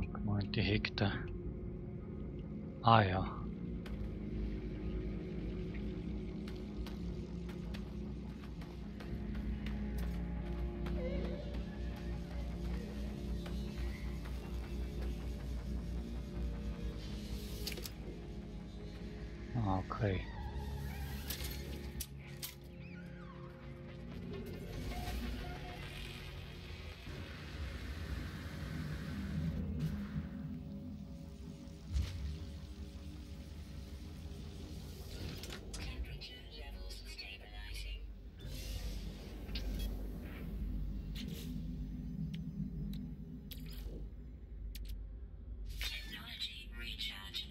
S1: Ich meinte, die Hektar. Ah ja. Ah, okay.
S2: Temperature levels stabilizing. Technology recharge.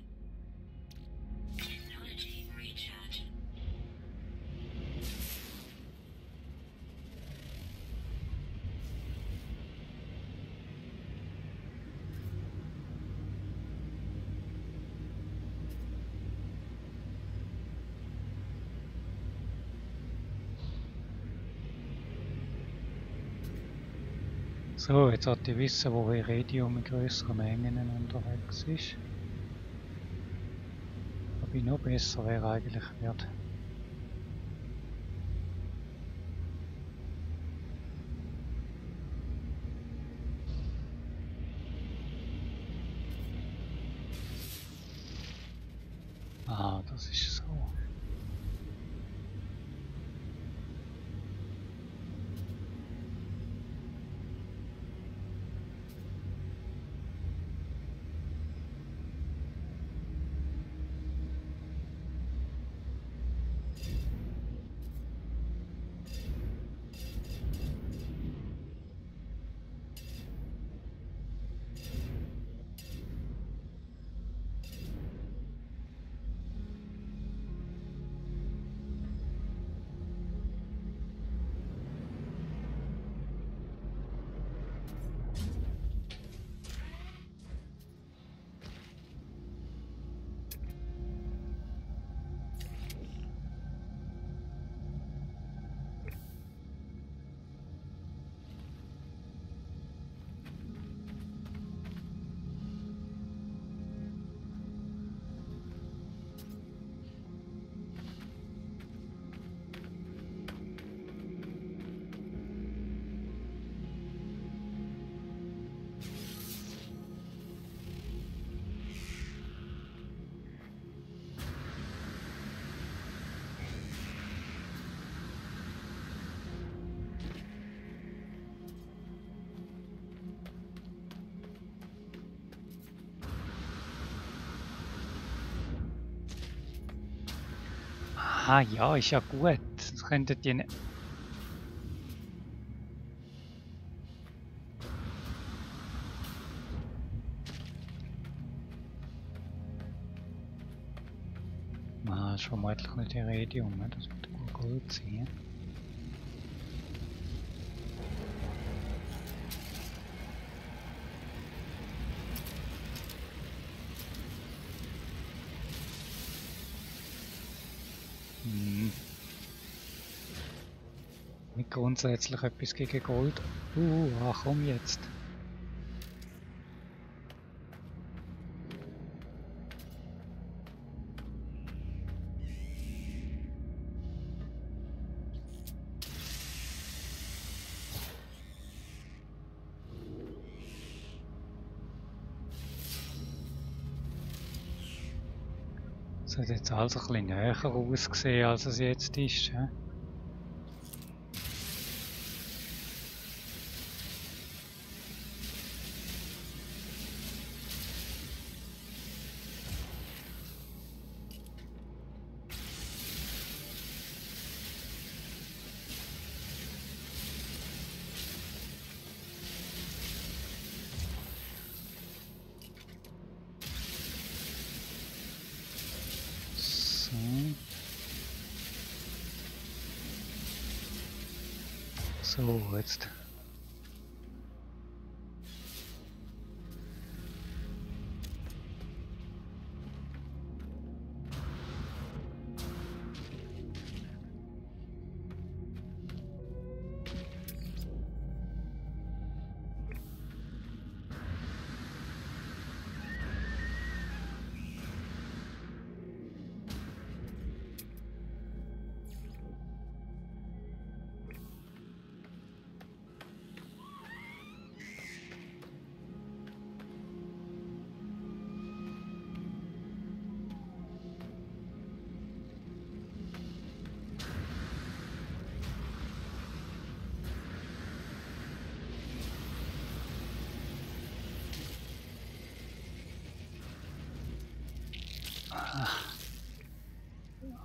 S2: Technology recharge.
S1: So, jetzt sollte ich wissen, wo Iridium in grösseren Mengen unterwegs ist. Wobei noch besser wäre eigentlich wird. Ah, das ist so. Ah ja, ist ja gut. Das könntet ihr nicht. Ah, ist vermutlich nicht Iridium, ne? Das wird wohl Gold sein. Hm. Nicht grundsätzlich etwas gegen Gold. Komm jetzt. Es hat jetzt also ein bisschen näher ausgesehen, als es jetzt ist. He? So. So, jetzt.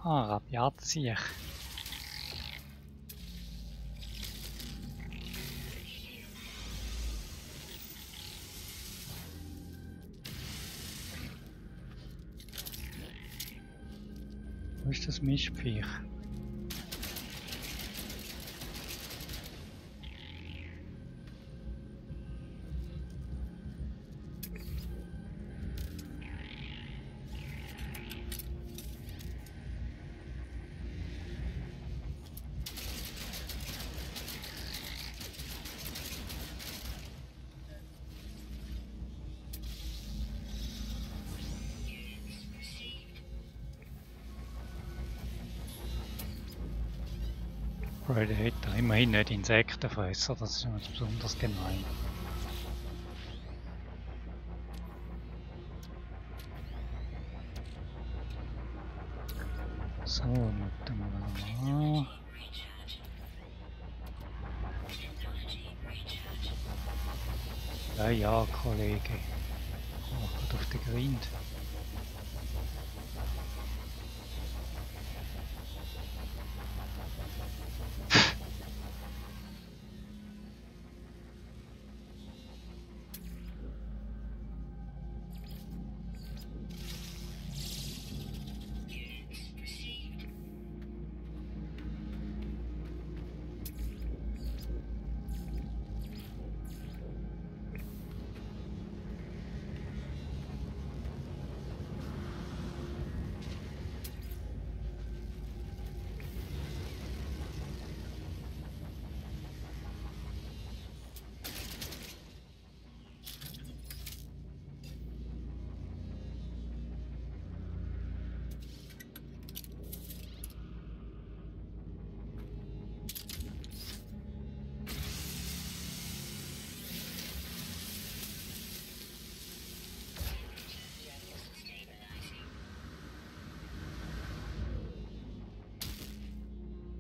S1: Rabiatzieher. Wo ist das Mischviech? Predator, immerhin nicht Insektenfresser, das ist nicht besonders gemein. So, mit dem mal. Ja, ja, Kollege. Macht auf den Grind.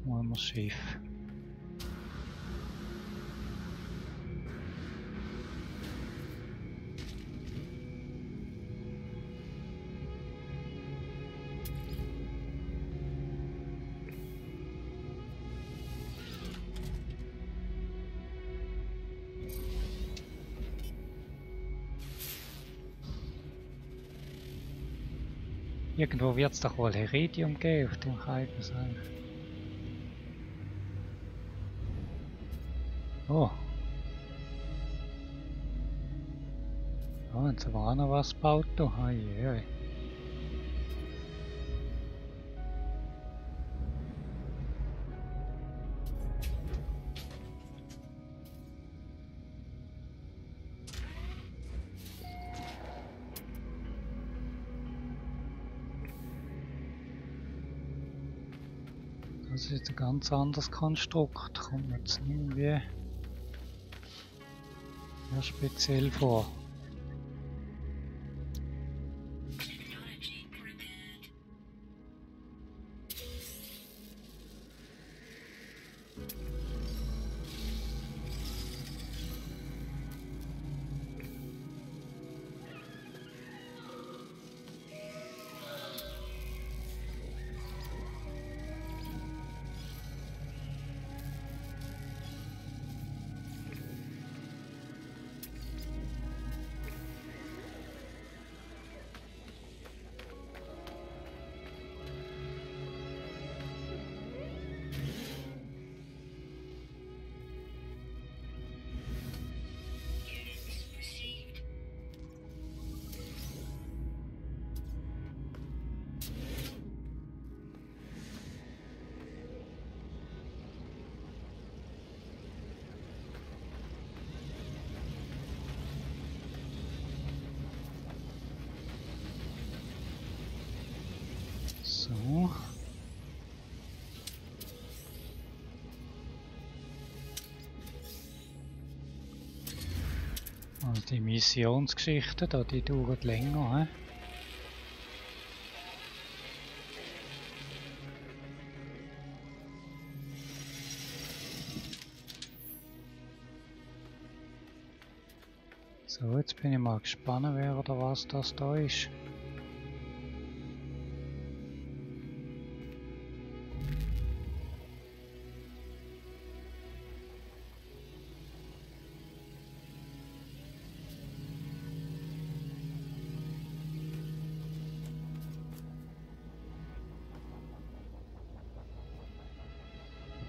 S1: Wo haben wir das Schiff? Irgendwo wird es doch wohl Heridium geben auf dem Kaiserseil. Oh. Ja, jetzt haben wir auch noch was gebaut. Hei, hei. Das ist jetzt ein ganz anderes Konstrukt. Kommt mir jetzt irgendwie ja, speziell vor. So. Also die Missionsgeschichten da, die dauern länger, he? So, jetzt bin ich mal gespannt, wer oder was das da ist.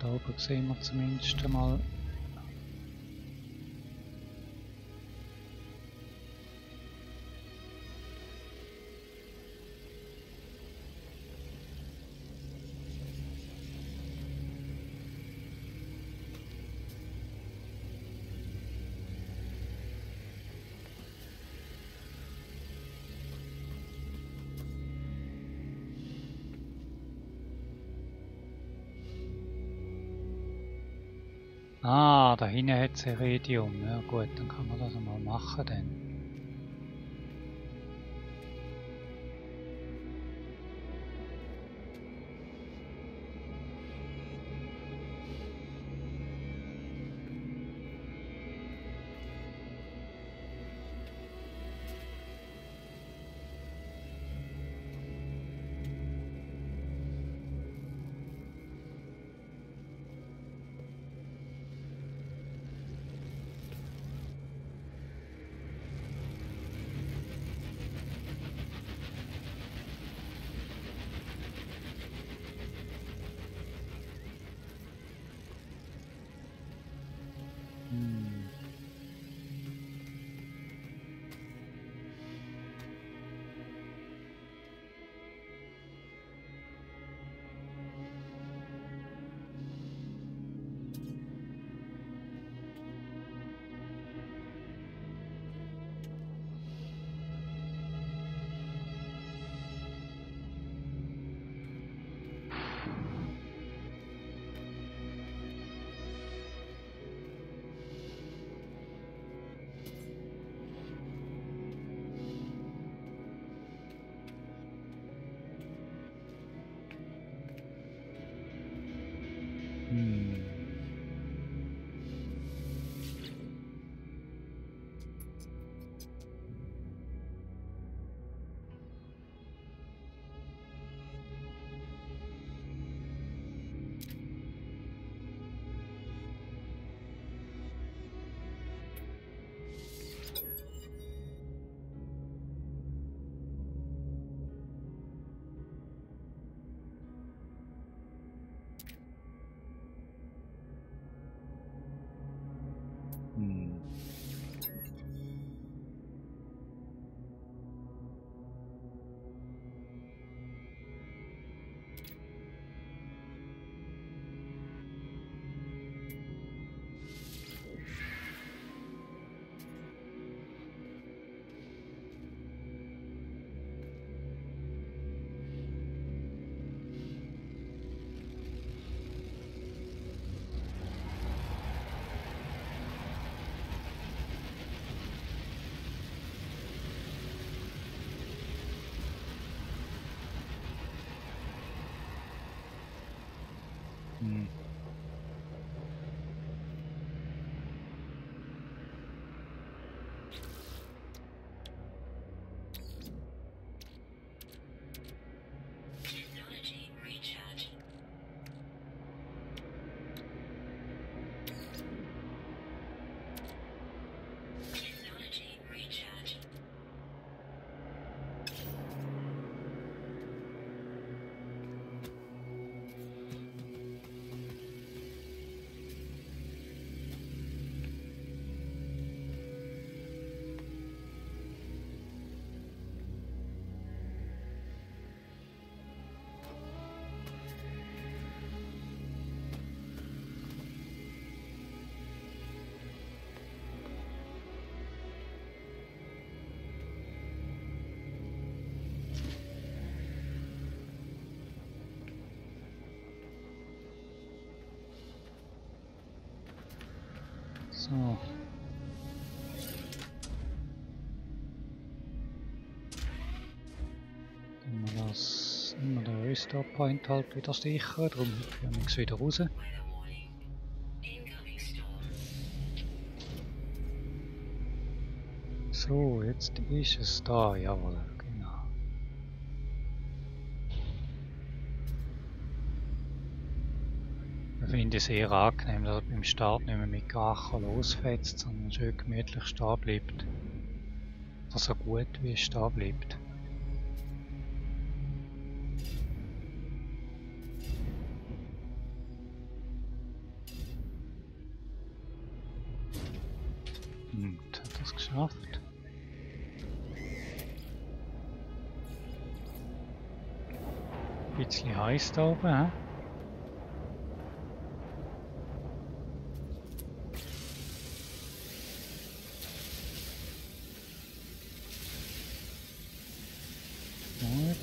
S1: Da oben sehen wir zumindest einmal. Ah, da hinten hat es Iridium. Ja gut, dann kann man das mal machen dann. So. Dann wir das immer den Restore Point halt wieder sichern, darum hüpfe ich nichts wieder raus.
S2: Weather warning. Incoming storm.
S1: So, jetzt ist es da, jawohl, genau. Ich finde es sehr angenehm, dass er beim Start nicht mehr mit Gacher losfetzt, sondern schön gemütlich stehen bleibt. Oder so gut wie es stehen bleibt. Und hat das geschafft. Ein bisschen heiß da oben, hä? Gut.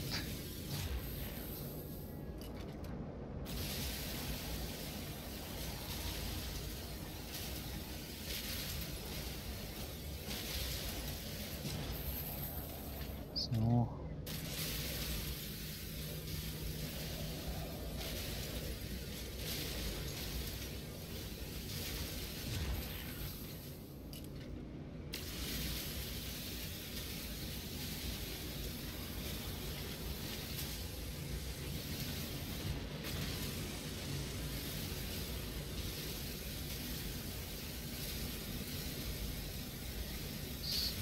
S1: So.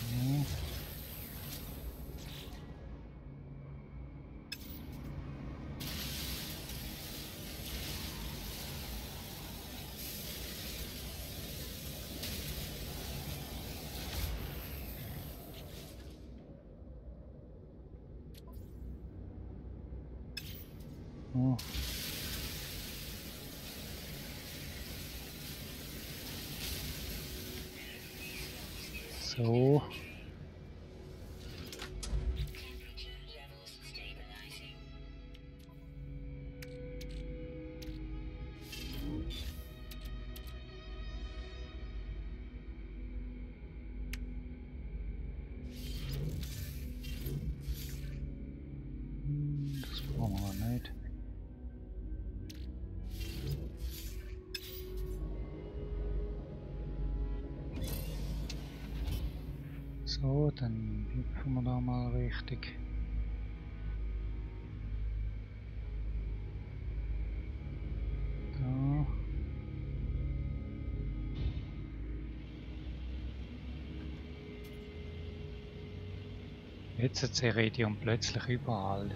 S1: So. Oh. So.
S2: Temperature levels stabilizing.
S1: Das brauchen wir nicht. So, dann hüpfen wir da mal richtig. Da. Jetzt hat das Iridium plötzlich überall.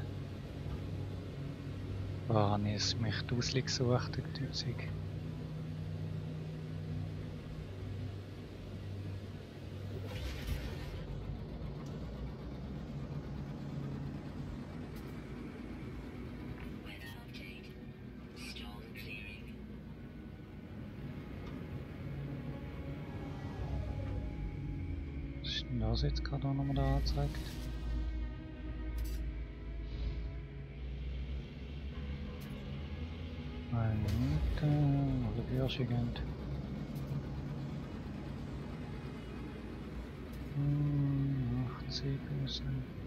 S1: War habe ich mich die gesucht, die Tützig.
S2: Weather update. Storm clearing.
S1: Was ist denn das jetzt gerade nochmal da angezeigt? Eine Minute, oder Börsigend. 80 müssen.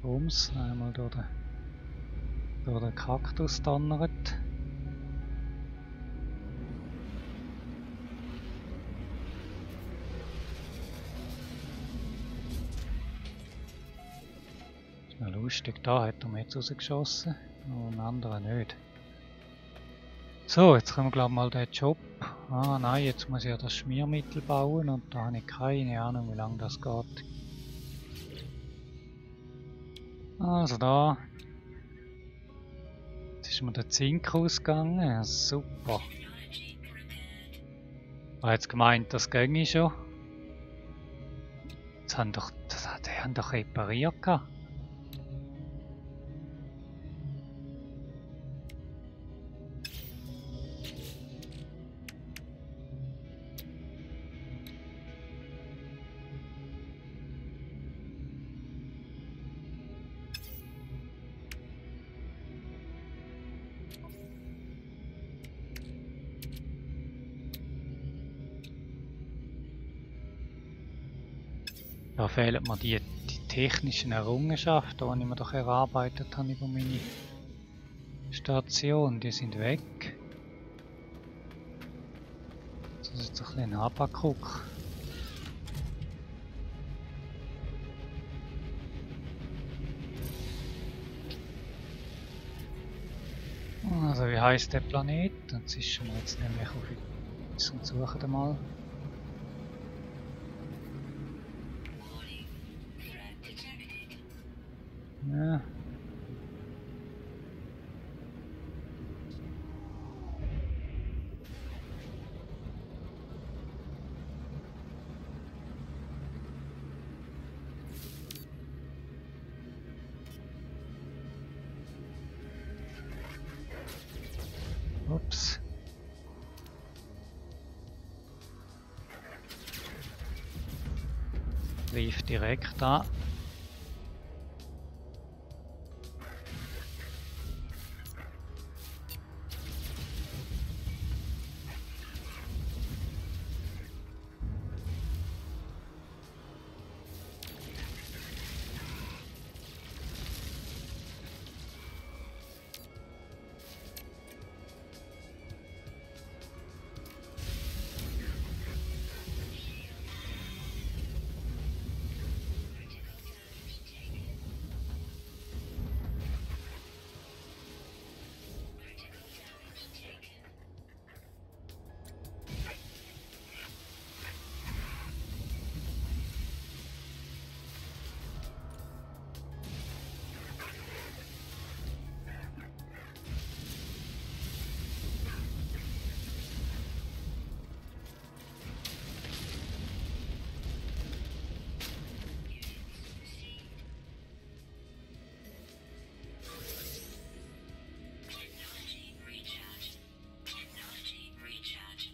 S1: Bums, einmal durch den Kaktus donnert. Ist noch lustig, da hat er mich jetzt rausgeschossen, und ein anderer nicht. So, jetzt können wir glaube ich mal den Job. Ah nein, jetzt muss ich ja das Schmiermittel bauen und da habe ich keine Ahnung, wie lange das geht. Also da. Jetzt ist mir der Zink ausgegangen. Ja, super.
S2: Technology prepared.
S1: Ich habe jetzt gemeint, das ginge schon. Die haben doch repariert gehabt. Da fehlen mir die technischen Errungenschaften, die ich mir doch erarbeitet habe über meine Station. Die sind weg. Das ist jetzt ein bisschen ein Habakuk. Also wie heisst der Planet? Das ist schon jetzt nämlich auf uns und suchen wir mal.
S2: Warning. Threat detected.
S1: Ja. Ups. Lief direkt an.
S2: Technology recharge. Technology recharge.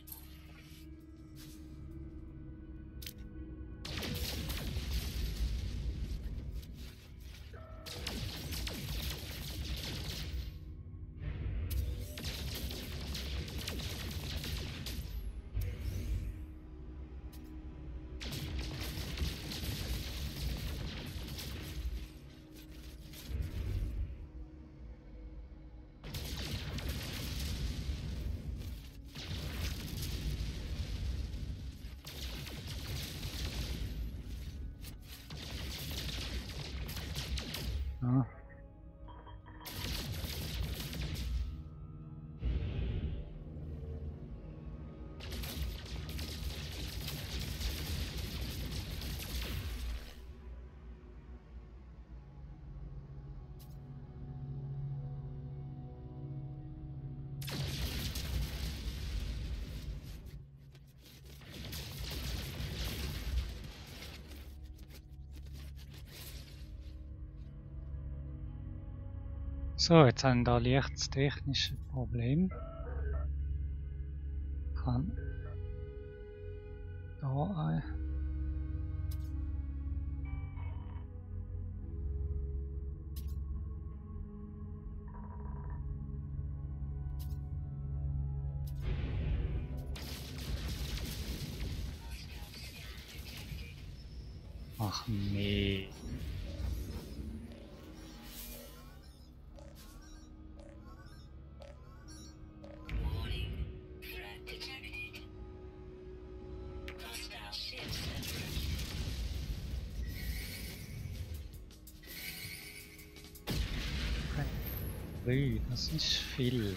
S1: Ja. So, jetzt haben wir da leichtes technisches Problem. Kann da ein. Ach nee.
S2: Warning. Threat detected. Hostile ships approaching.
S1: Ui, das ist viel.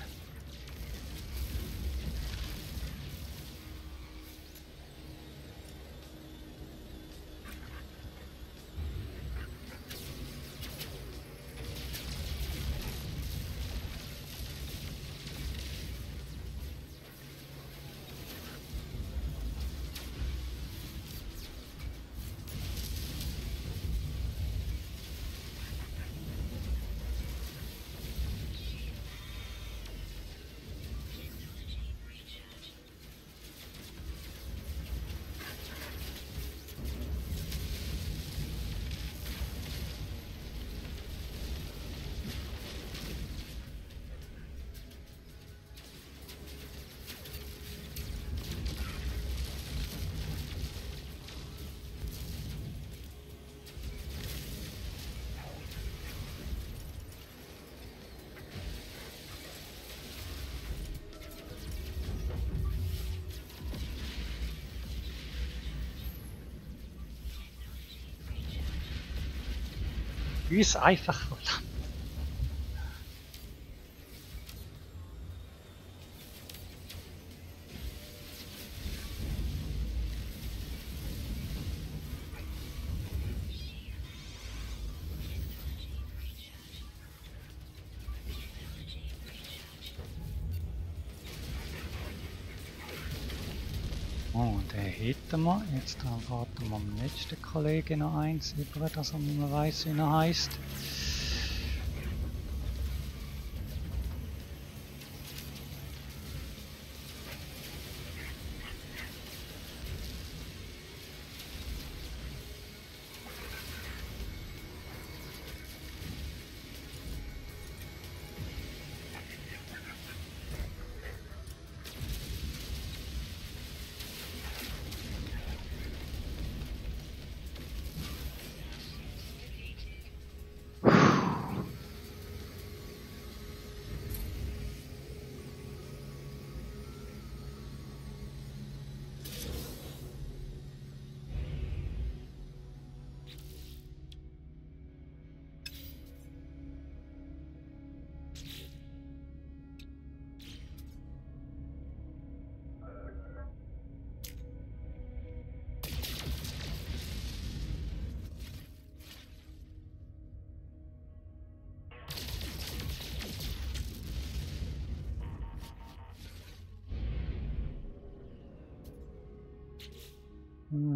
S1: Uns einfach verdammt. Oh, den hätten wir. Jetzt warten wir am letzten Kollegen noch eins über, dass er nicht mehr weiss, wie er heisst.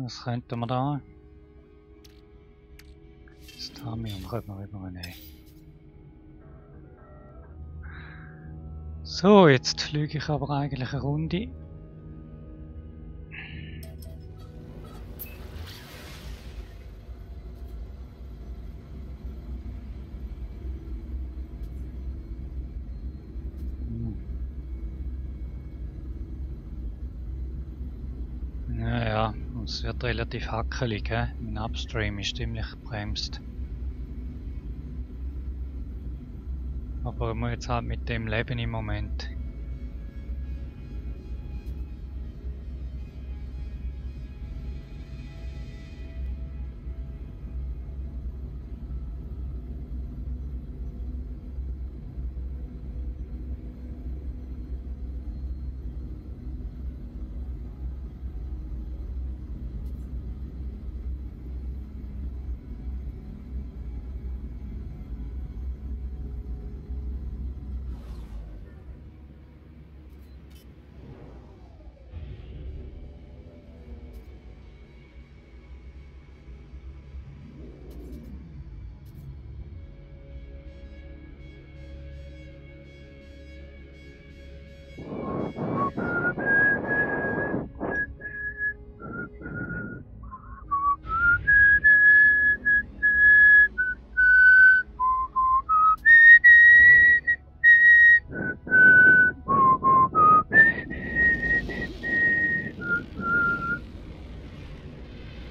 S1: Was könnten wir da? Das Tamium könnten wir übernehmen. So, jetzt fliege ich aber eigentlich eine Runde. Naja, es wird relativ hackelig, he? Mein Upstream ist ziemlich gebremst. Aber ich muss jetzt halt mit dem leben im Moment.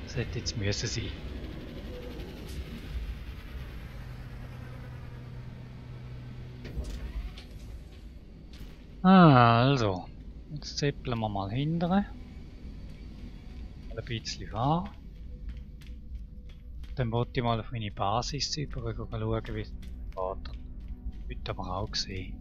S1: Das hätte jetzt müssen sein. Also, jetzt zeppeln wir mal hinterher. Ein bisschen fahren. Dann wollte ich mal auf meine Basis über schauen, wie es geht. Heute aber auch gesehen.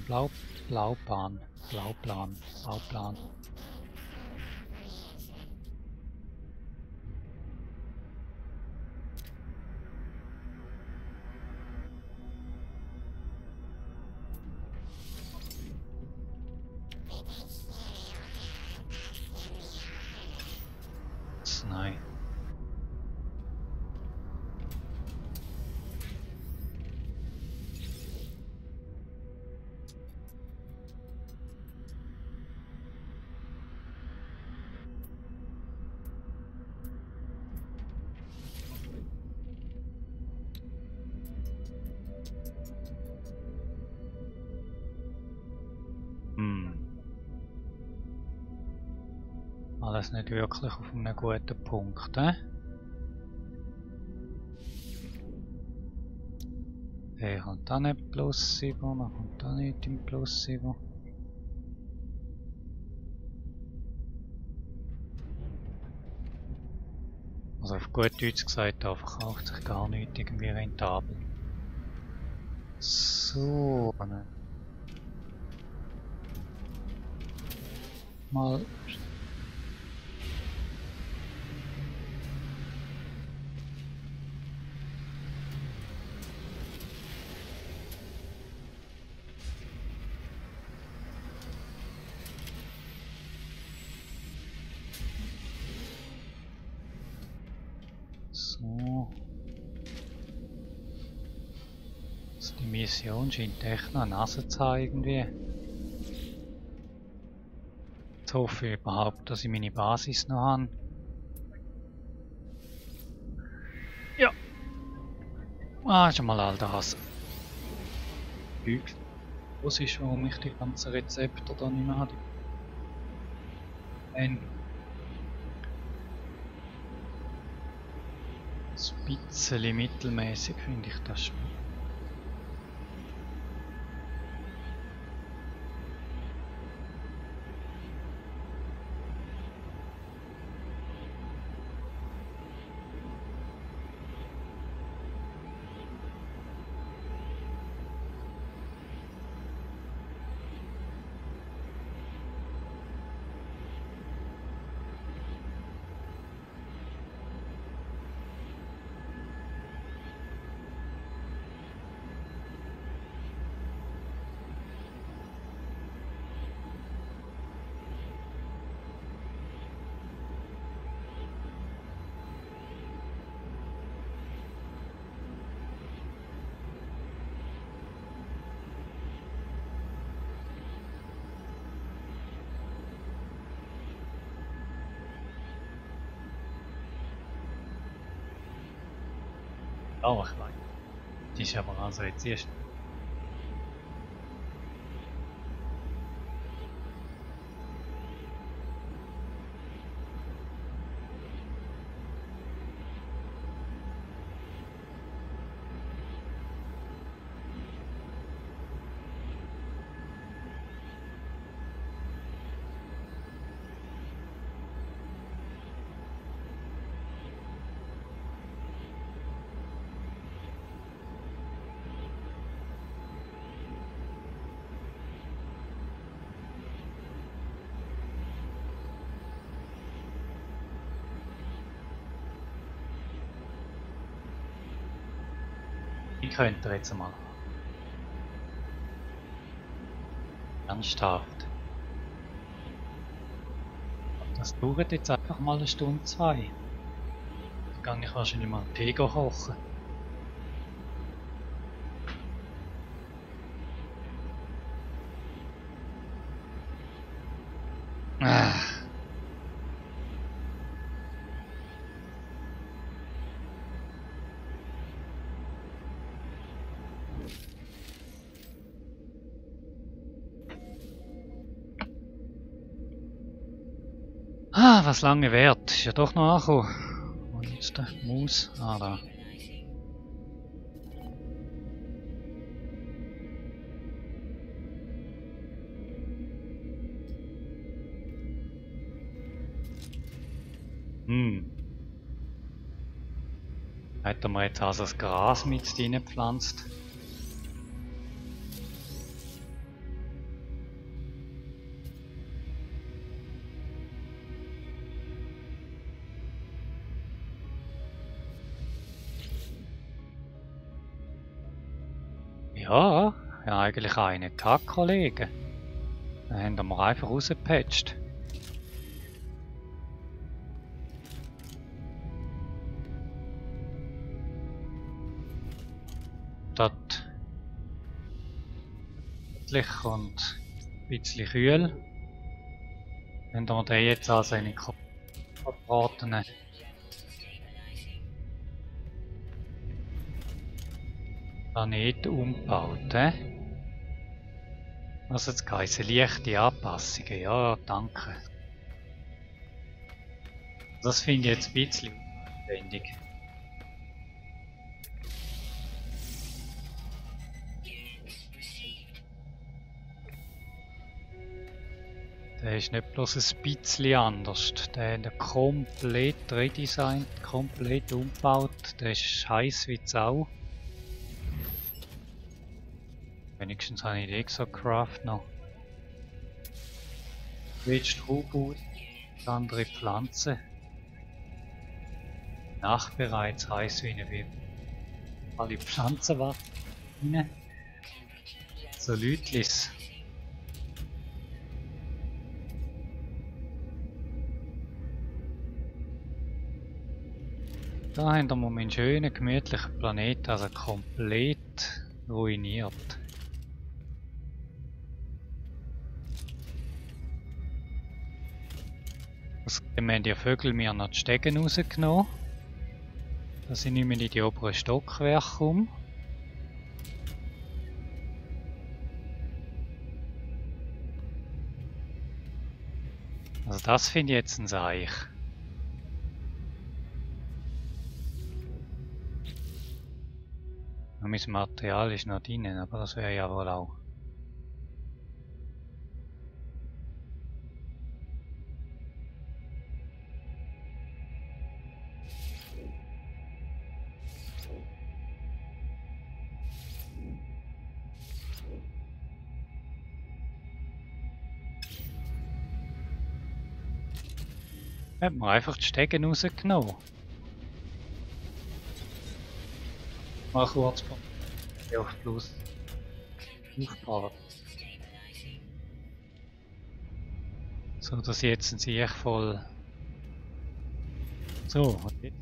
S1: Blauplan. Nein. Alles nicht wirklich auf einem guten Punkt, eh? Okay, kommt da nicht plus 7, man kommt da nicht im plus 7. Also auf gut Deutsch gesagt, da verkauft sich gar nichts irgendwie rentabel. So, ne. Mal. So. Also die Mission scheint echt noch eine Nase zu haben irgendwie. Jetzt hoffe ich überhaupt, dass ich meine Basis noch habe. Ja. Ah, ist schon mal all das. Was ist, warum ich die ganzen Rezepte da nicht mehr habe. Ein bisschen mittelmäßig finde ich das Spiel. Oh, ich weiß. Die ist aber also jetzt erst. Ich könnte jetzt mal. Ernsthaft. Das dauert jetzt einfach mal eine Stunde, zwei. Dann kann ich wahrscheinlich mal einen Tee kochen. Ah. Ah, was lange währt. Ist ja doch noch angekommen. Und jetzt der Maus. Ah, da. Hätten wir jetzt also das Gras mit reingepflanzt. Ja, ja eigentlich einen gehabt, Kollegen. Dann haben wir einfach rausgepatcht. Dort gemütlich und ein bisschen kühl. Wenn wir den jetzt also in den gebratenen Planet umgebaut, Was hat es geheißen? Leichte Anpassungen, ja, danke. Das finde ich jetzt ein bisschen aufwendig. Der ist nicht bloß ein bisschen anders. Der ist komplett redesigned, komplett umgebaut. Der ist heiß wie Sau. Wenigstens habe ich den Exocraft noch. Willst du Ruhe, andere Pflanze. Nachbereits heiß wie eine Wirbel. Alle Pflanzen rein. So Lütlis. Da haben wir meinen schönen, gemütlichen Planeten, also komplett ruiniert. Außerdem haben die Vögel mir noch die Stegen rausgenommen. Da sind nicht mehr in die oberen Stockwerke um. Also das finde ich jetzt ein Seich. Mein Material ist noch drin, aber das wäre ja wohl auch. Hat man einfach die Stegen rausgenommen. Mal kurz auf Plus aufbauen. So, dass jetzt ein Sieg voll. So, und jetzt.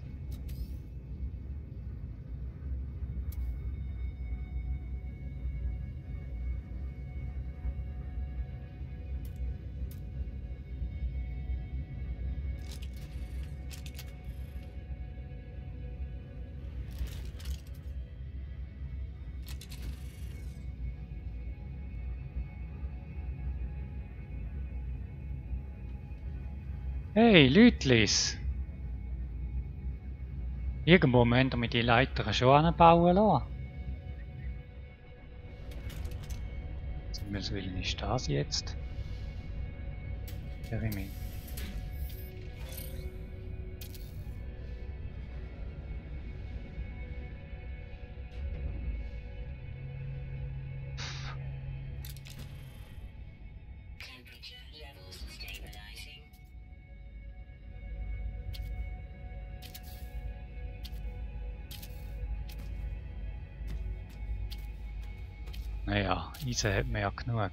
S1: Hey, Lütlis! Irgendwo müssen wir die Leiter schon anbauen lassen. Was will ist das jetzt? Jeremy.
S2: Temperature levels stabilizing.
S1: Naja, Eisen hat man ja genug.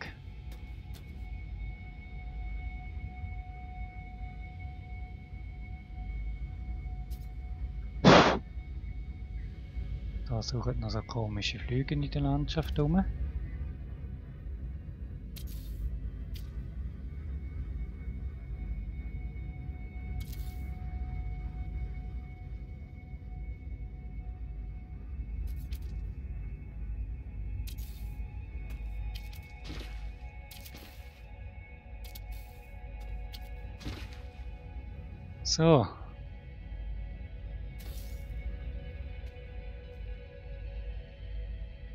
S1: Da suchen noch so komische Flüge in der Landschaft rum. So.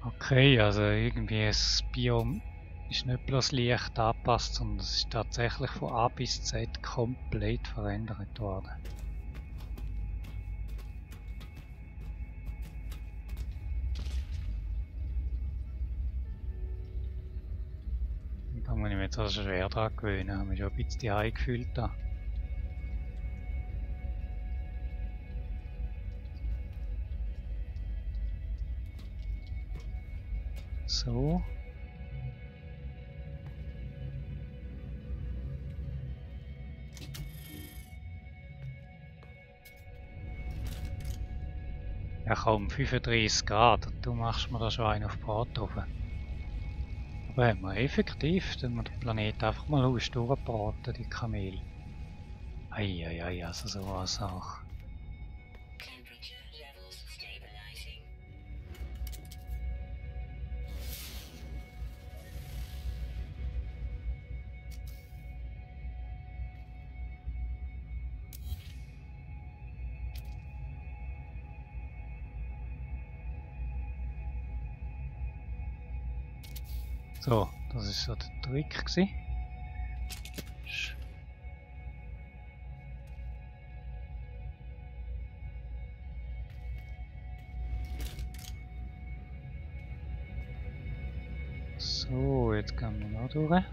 S1: Okay, also irgendwie das Biom ist nicht bloß leicht angepasst, sondern es ist tatsächlich von A bis Z komplett verändert worden. Und da muss ich mich jetzt also schwer dran gewöhnen, habe mich schon ein bisschen eingefühlt da. So. Ja komm, 35 Grad, du machst mir da schon einen auf Brathofen. Aber haben wir effektiv, wenn wir den Planeten einfach mal durchbraten, die Kamel. Eieiei, also sowas auch.
S2: Temperature levels stabilizing.
S1: So, das ist so der Trick gewesen. So, jetzt gehen wir noch durch.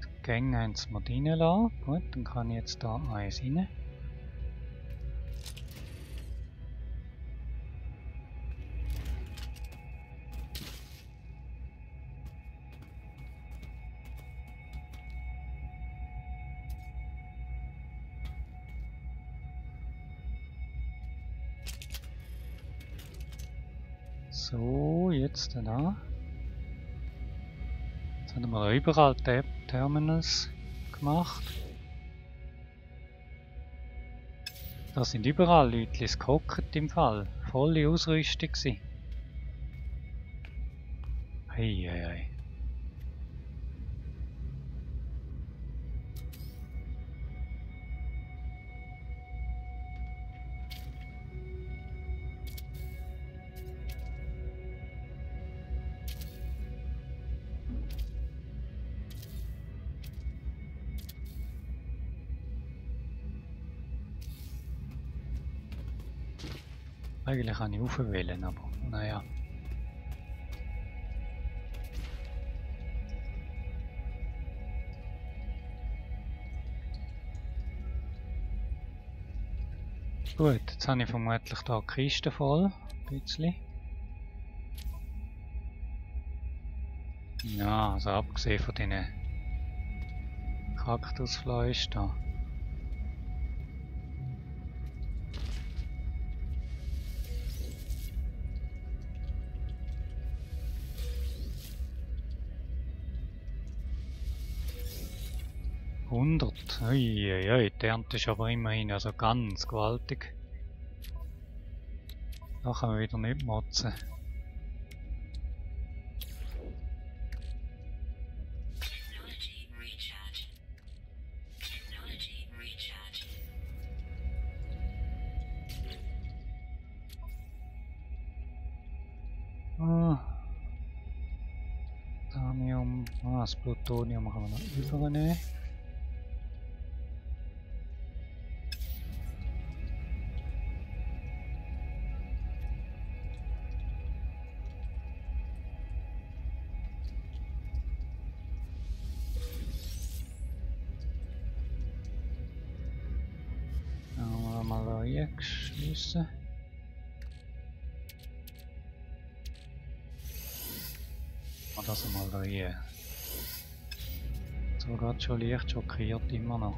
S1: Die Gänge eins mal reinlassen. Gut, dann kann ich jetzt da eins rein. So, jetzt da. Jetzt haben wir überall Terminals gemacht. Da sind überall Leute gehockt im Fall. Volle Ausrüstung gsi. Eieiei. Eigentlich kann ich raufwählen, aber naja. Gut, jetzt habe ich vermutlich da die Kiste voll. Ein bisschen. Ja, also abgesehen von diesen Kaktusfleisch da. Uiuiui, die Ernte ist aber immerhin also ganz gewaltig. Da kann man wieder nicht motzen.
S2: Technology recharge. Technology recharge.
S1: Thamium, das Plutonium kann man noch übernehmen. Mal da eingeschlossen. Und das mal da hier. So gerade schon leicht schockiert immer noch.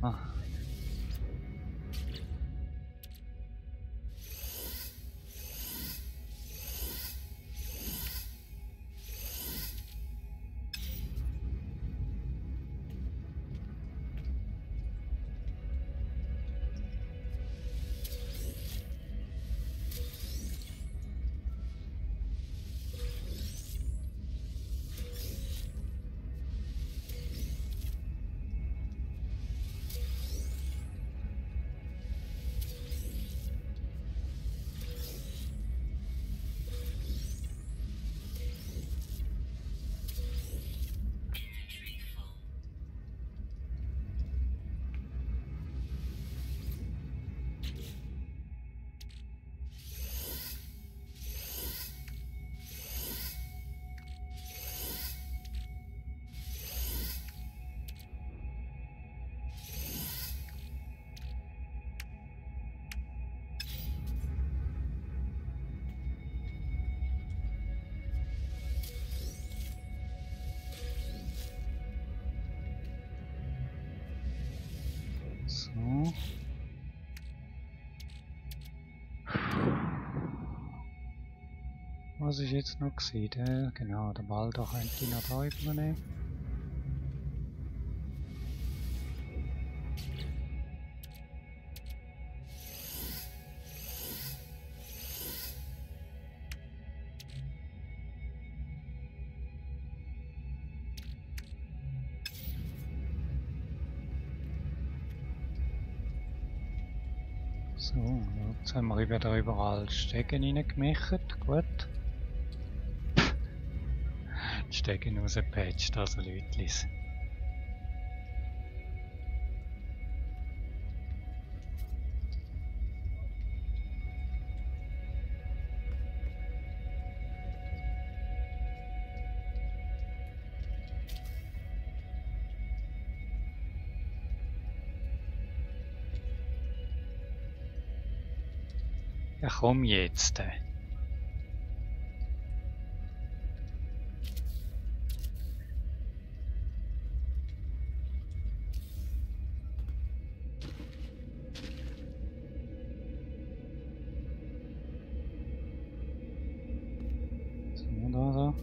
S1: Ah.
S2: Inventory full.
S1: So. Was ist jetzt noch gesehen? Genau, der Ball da könnte ich noch da übernehmen. So, jetzt haben wir wieder überall Stegen reingemischt. Gut. Die Stegen rausgepatcht, also Leutlis. Ja, komm jetzt. So, da, so.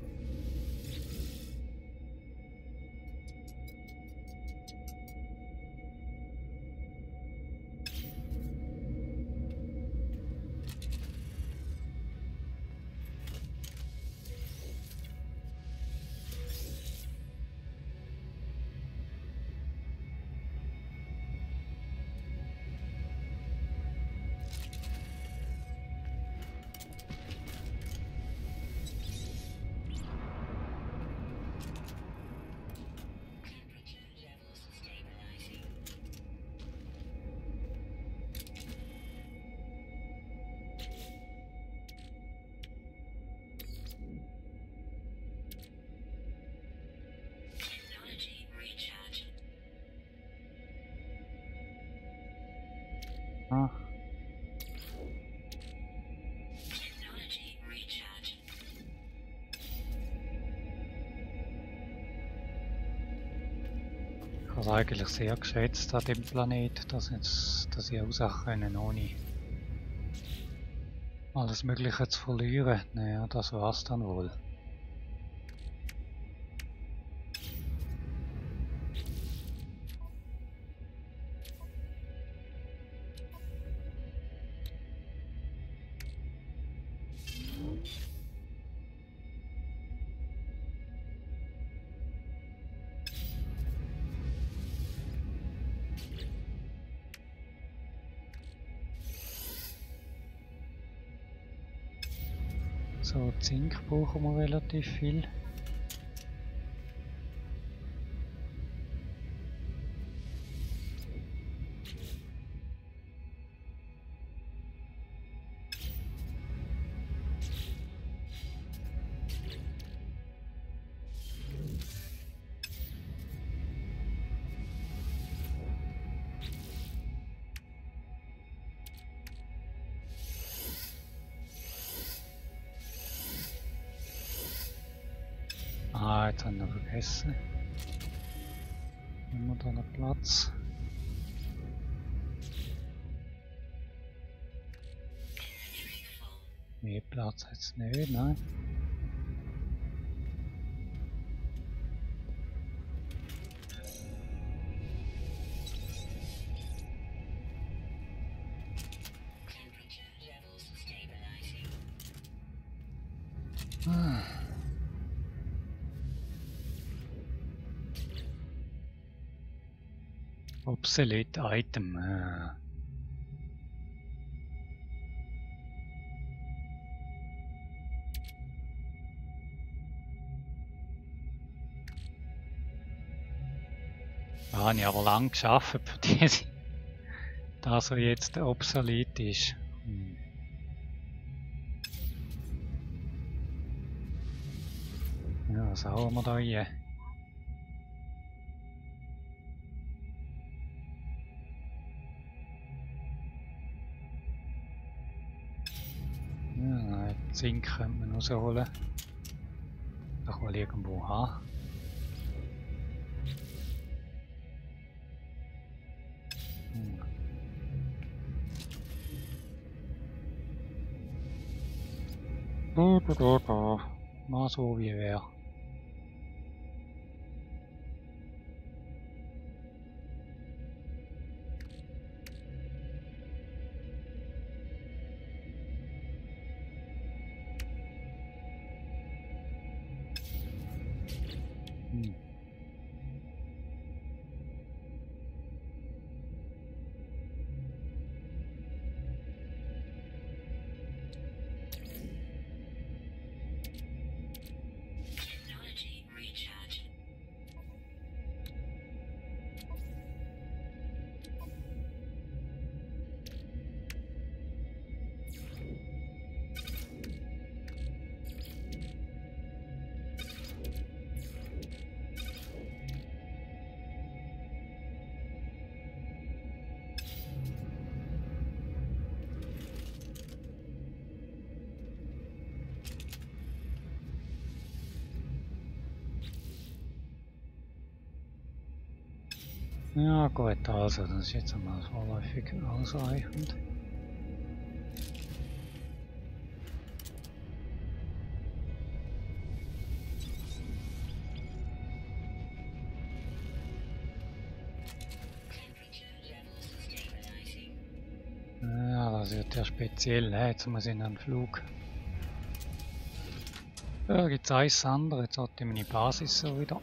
S2: Temperature levels stabilizing. Technology recharging.
S1: Ah,
S2: Technology recharging.
S1: ich habe es eigentlich sehr geschätzt an dem Planet, dass ich auch Sachen können, ohne alles Mögliche zu verlieren. Naja, das war's dann wohl. So, Zink brauchen wir relativ viel. Ah, jetzt haben wir vergessen. Haben wir da noch Platz?
S2: Inventory full.
S1: Mehr Platz jetzt nicht, nein.
S2: Temperature levels stabilizing.
S1: Obsolete Item. Da habe ich aber lang geschafft für diese, das was jetzt obsolet ist. Ja, was hauen wir da hier? Ja, Zink könnte man rausholen. Doch mal irgendwo haben. Mal so wie wäre. Ja gut, also das ist jetzt einmal vorläufig ausreichend.
S2: Temperature levels stabilizing.
S1: Ja, das wird ja speziell, hä? Jetzt muss ich in einen Flug. Ja, gibt's eins andere, jetzt sollte ich meine Basis so wieder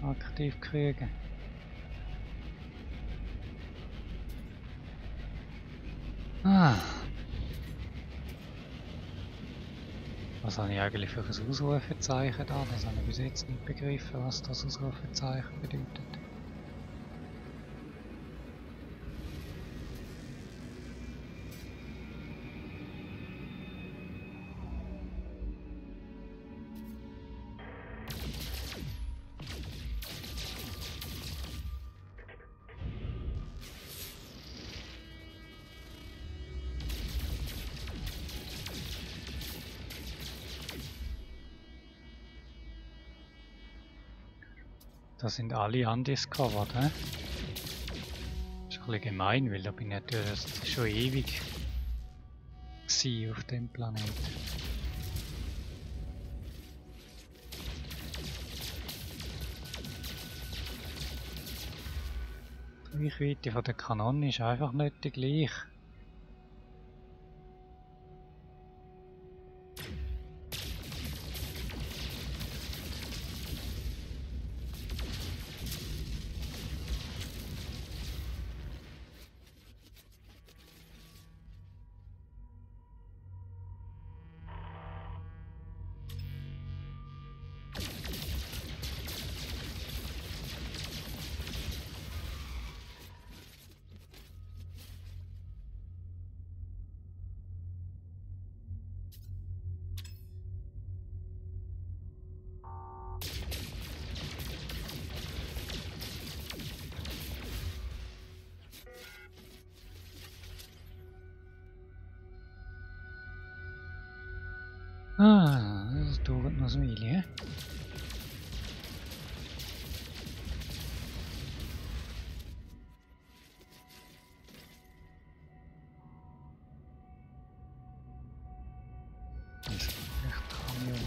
S1: aktiv kriegen. Ah. Was habe ich eigentlich für ein Ausrufezeichen da? Das habe ich bis jetzt nicht begriffen, was das Ausrufezeichen bedeutet. Das sind alle undiscovered, hä? Ist ein bisschen gemein, weil da bin ich natürlich schon ewig gewesen auf dem Planeten. Die Reichweite von der Kanone ist einfach nicht die gleiche. Ah, das dauert noch ein Weile, hä? Das ist echt Kamion.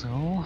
S1: So.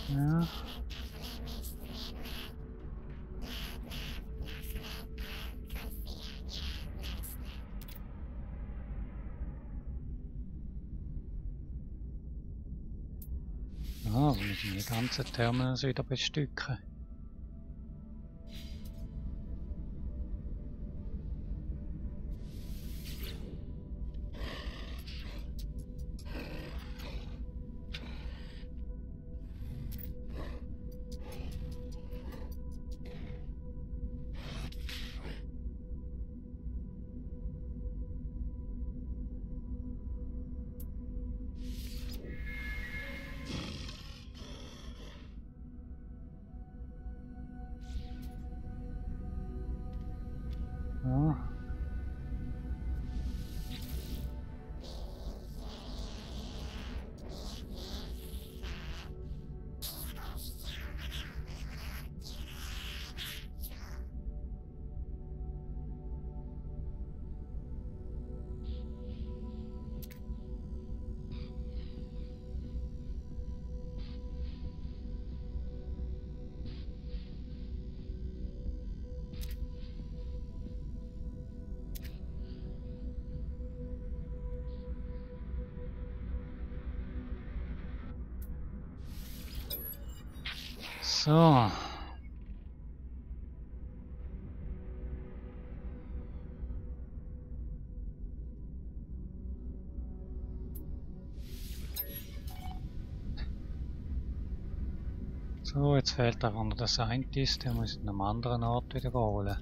S1: Ja. Ah, wir müssen die ganzen Terminals wieder bestücken. Ja. So. So, jetzt fehlt einfach noch der Scientist, der muss in einem anderen Ort wieder holen.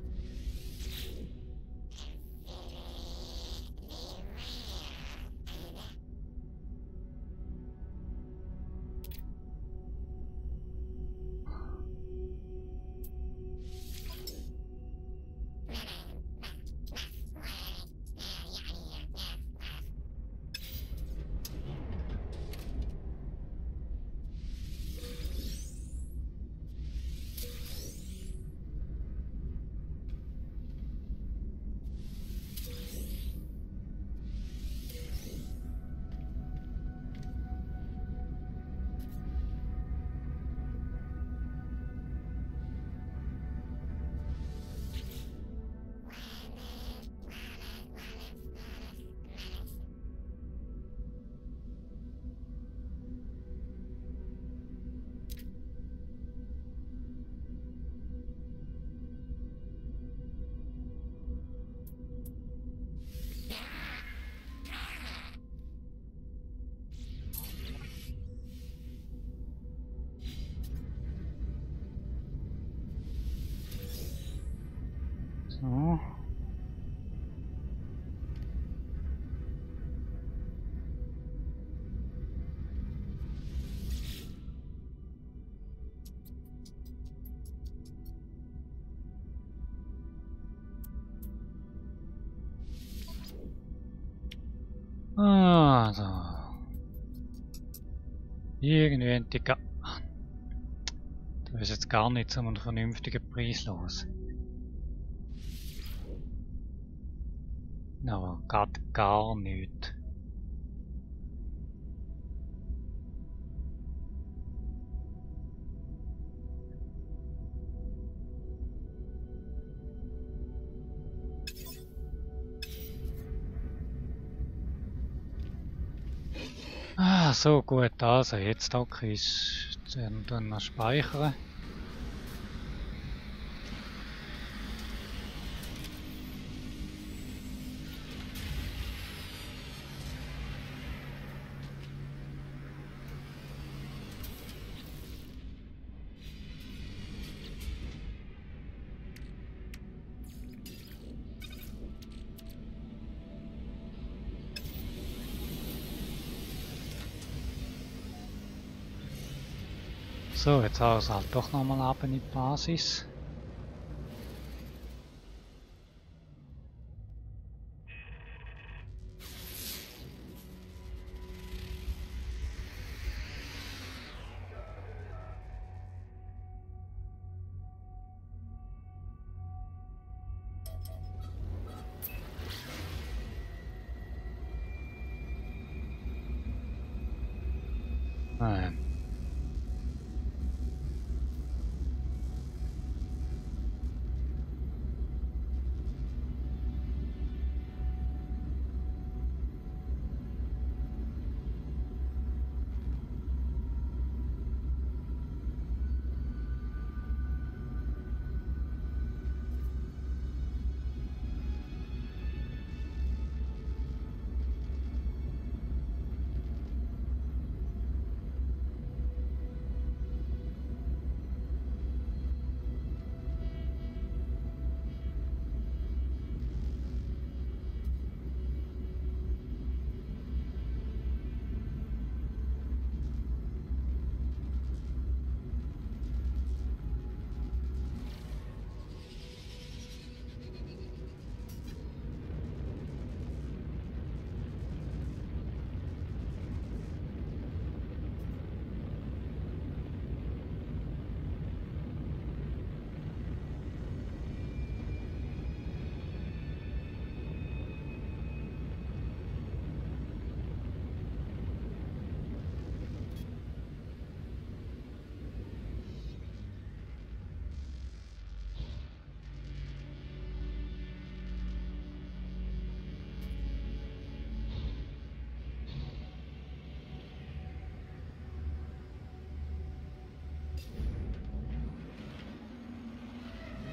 S1: So. Also. Irgendwie endlich. Da ist jetzt gar nicht so einen vernünftigen Preis los. Aber geht gar nicht. Ah, so gut, also jetzt okay ist dann noch speichern. So, jetzt also halt doch nochmal ab in die Basis. Ähm.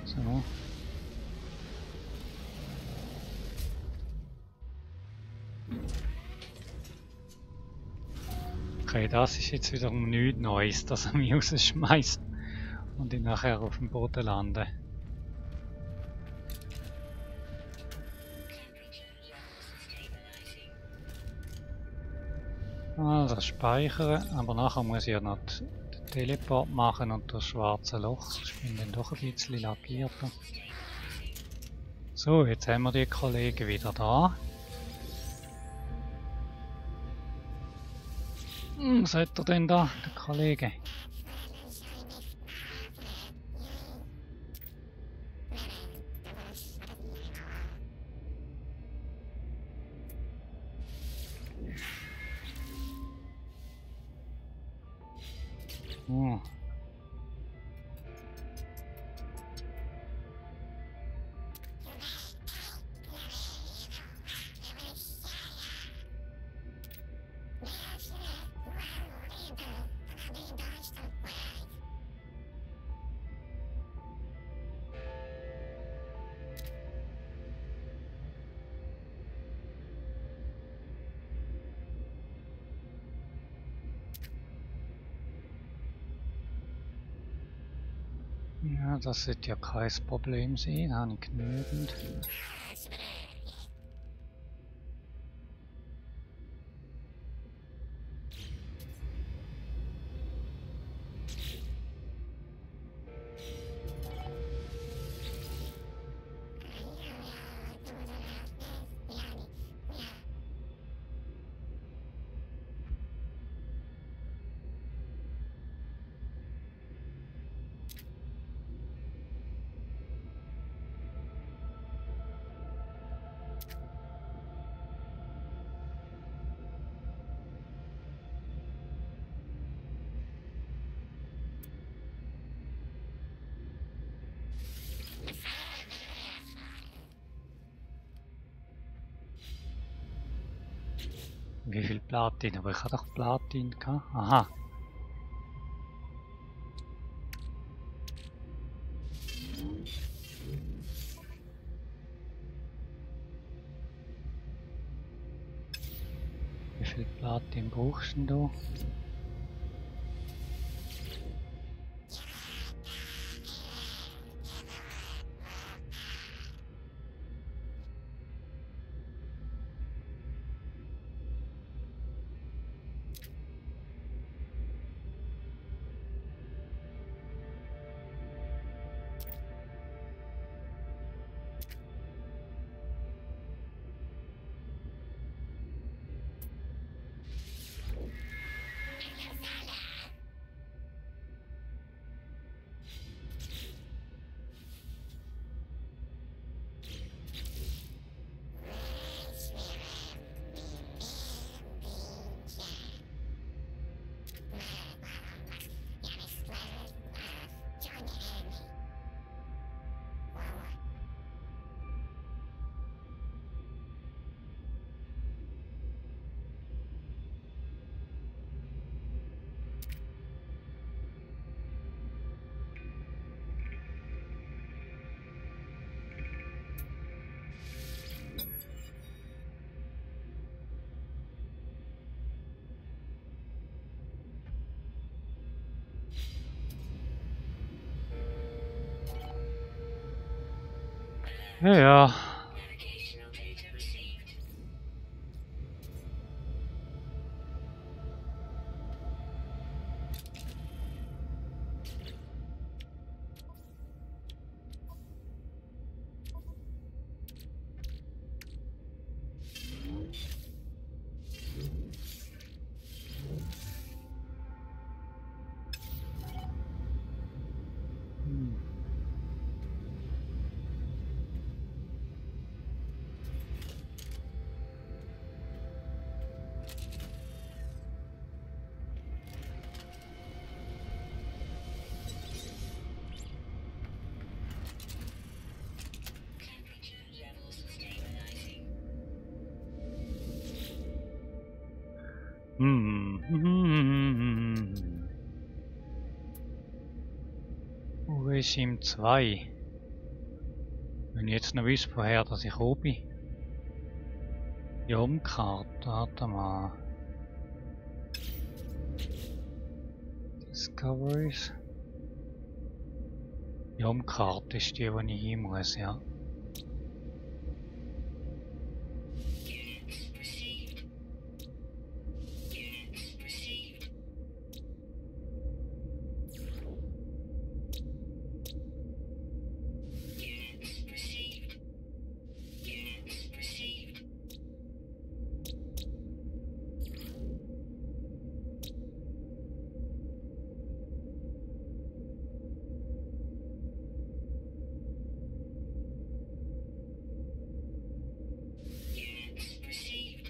S1: So. Okay, das ist jetzt wieder nichts Neues, dass er mich rausschmeißt und ich nachher auf dem Boden lande. Also speichern, aber nachher muss ich ja noch den Teleport machen und das schwarze Loch. Ich bin dann doch ein bisschen lackierter. So, jetzt haben wir die Kollegen wieder da. Was hat er denn da, der Kollege? Oh. Ja, das sollte ja kein Problem sein, da habe ich genügend. Wie viel Platin? Aber ich habe doch Platin gehabt. Aha. Wie viel Platin brauchst du denn da? Ja, ja.
S2: Navigational data received.
S1: Hm.
S2: Temperature levels stabilizing.
S1: UeSim 2. Wenn ich jetzt noch wüsste, woher dass ich oben bin. Die Umkarte, warte mal. Discoveries. Die Umkarte ist die, wo ich hin muss, ja.
S2: Units received. Units received. Units received. Units received. Units received.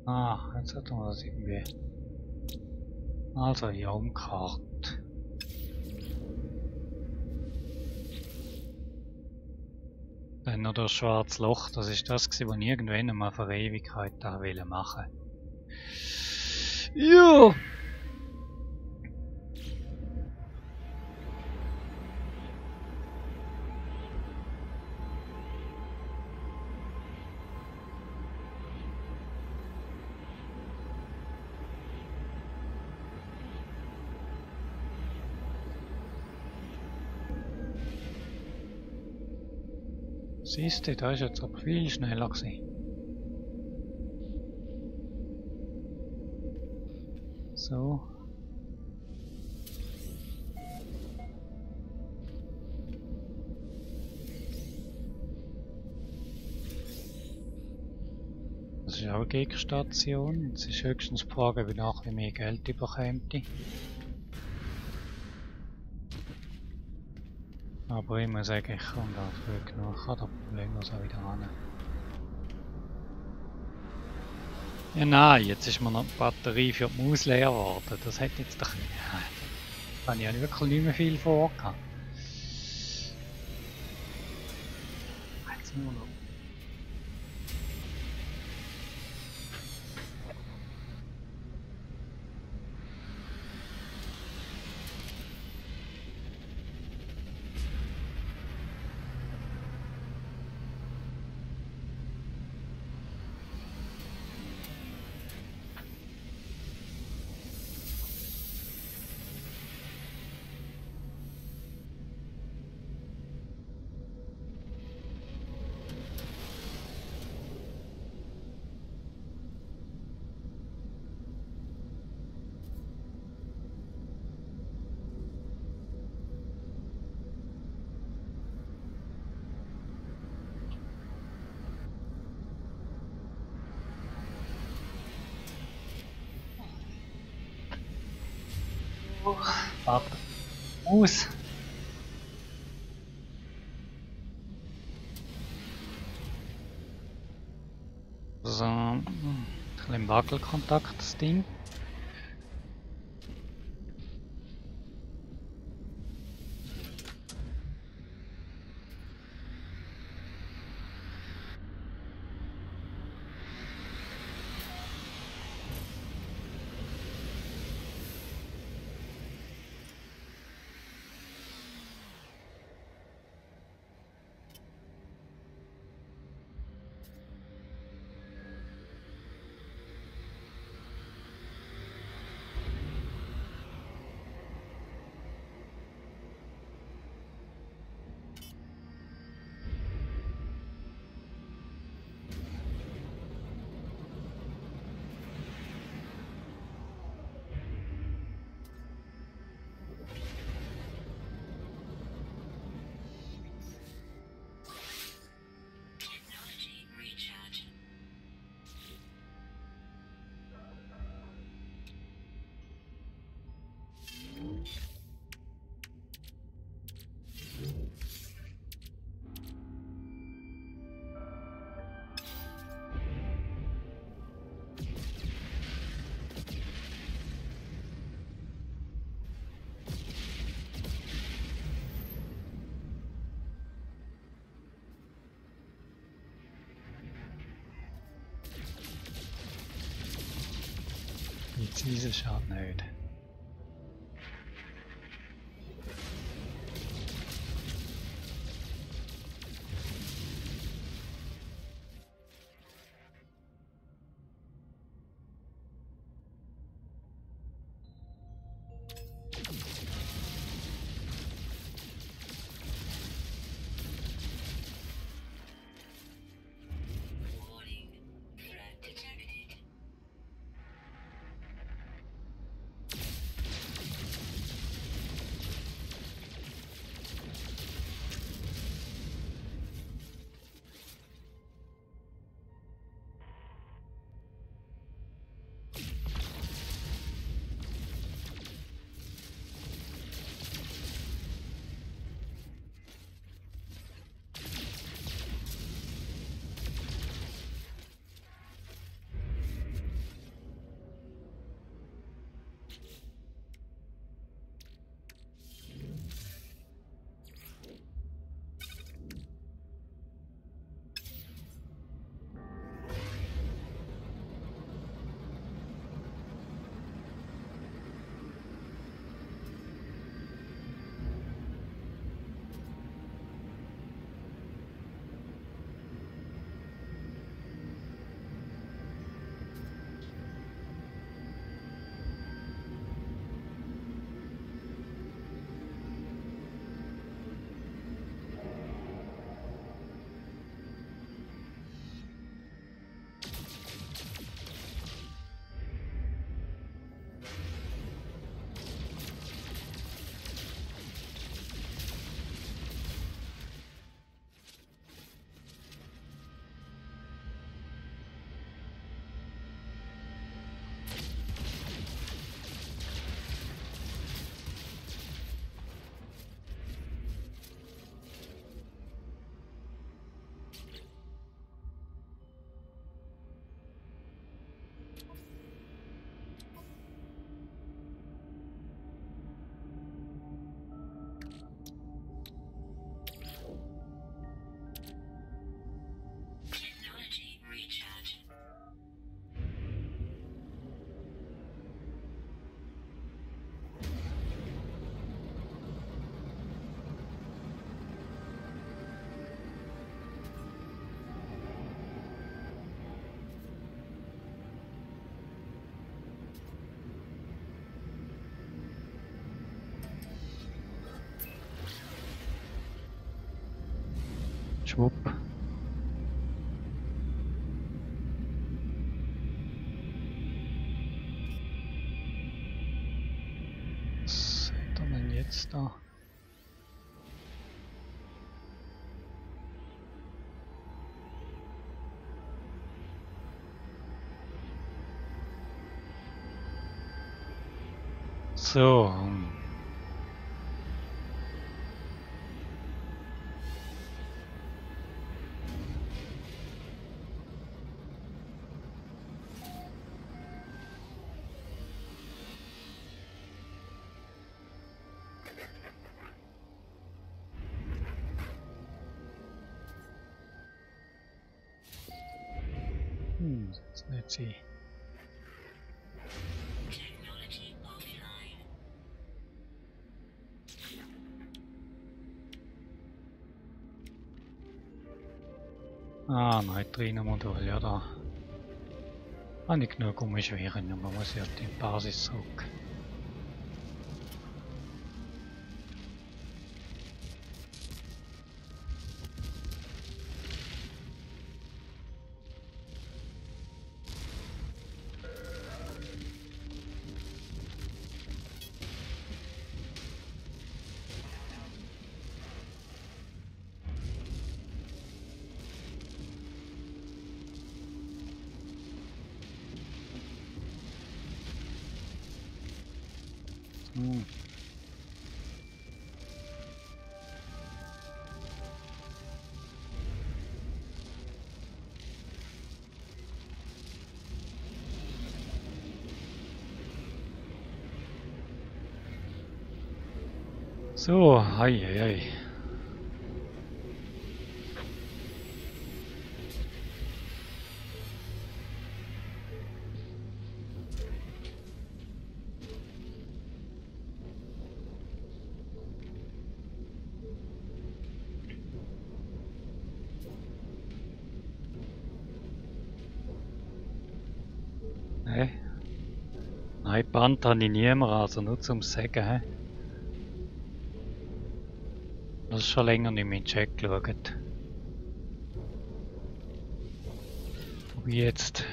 S1: Ah, jetzt hat man das irgendwie. Also, die Umkarte. Dann noch das schwarze Loch, das ist das, was ich irgendwann einmal für Ewigkeit da machen wollte. Ja! Siehst du, da ist jetzt aber viel schneller gewesen. So. Das ist auch eine Gegenstation. Jetzt ist höchstens die Frage, wie nachher mehr Geld überkommt. Aber ich muss sagen, ich komme da früh genug. Ich habe da problemlos auch wieder ran. Ja nein, jetzt ist mir noch die Batterie für die Maus leer geworden. Das hätte jetzt doch... Ja, da habe ich ja wirklich nicht mehr viel vor gehabt. Jetzt nur noch. Warte. Maus. So, ein bisschen im Wackelkontakt das Ding. Diese schaut nicht.
S2: Warning. Threat detected. Technology recharge.
S1: Schwupp. Was hat er denn jetzt da? So. Jetzt nicht sie.
S2: Technology offline.
S1: Ah, Neutrino-Modul, ja da. Habe ich genug umschwirren, aber muss ja die Basis zurück. So, hei, hei, hei. Nein, Band habe ich niemand, also nur zum Sagen. He? Das ist schon länger nicht mehr in den Chat geschaut. Wobei jetzt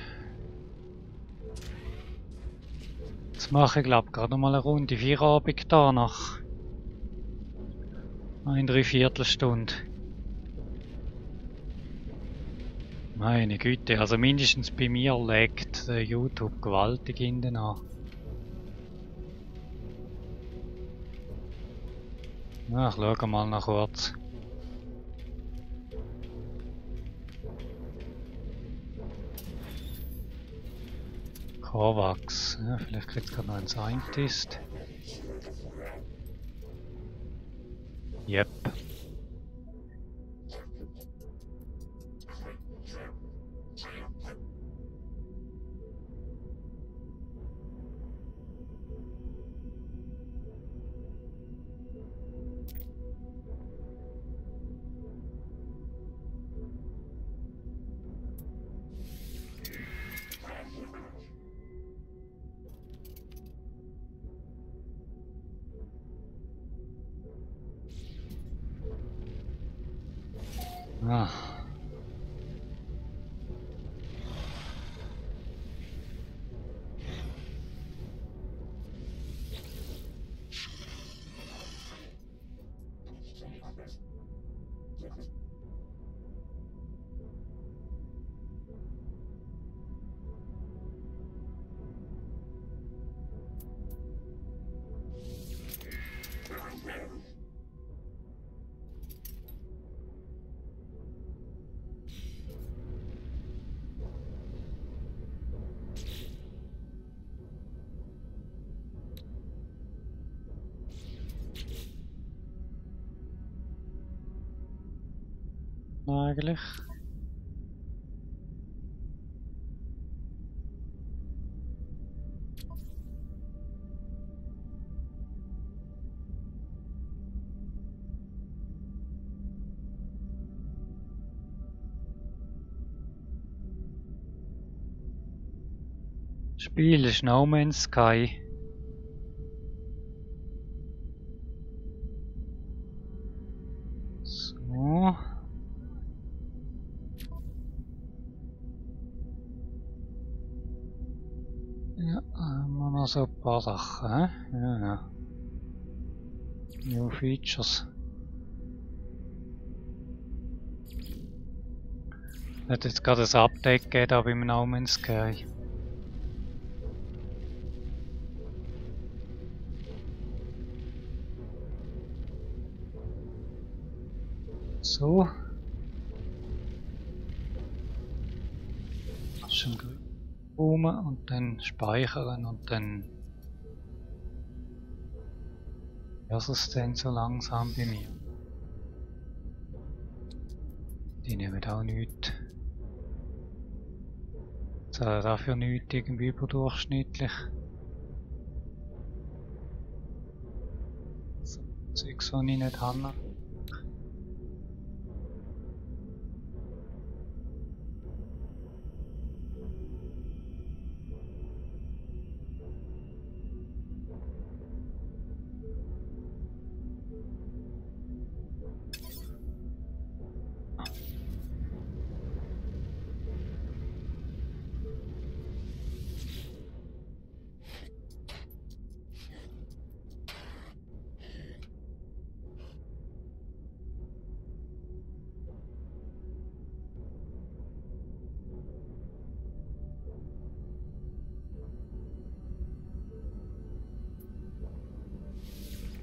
S1: mache ich glaube gerade noch mal eine Runde Feierabend da nach ein Dreiviertelstunde. Meine Güte, also mindestens bei mir legt YouTube gewaltig hinten an. Ja, ich schaue mal noch kurz. Kovacs, ja, vielleicht kriegt es gerade noch ein Scientist. Yep. Ah. Eigentlich. Spiel ist No Man's Sky. So. Ja, haben wir noch so ein paar Sachen, hä? Ja, ja. New Features. Hat jetzt gerade ein Update gegeben da beim No Man's Sky. So. Schon boomen und dann speichern und dann. Was ist denn so langsam bei mir? Die nehmen auch nichts. Dafür nichts irgendwie überdurchschnittlich. So Zeugs, was ich nicht habe.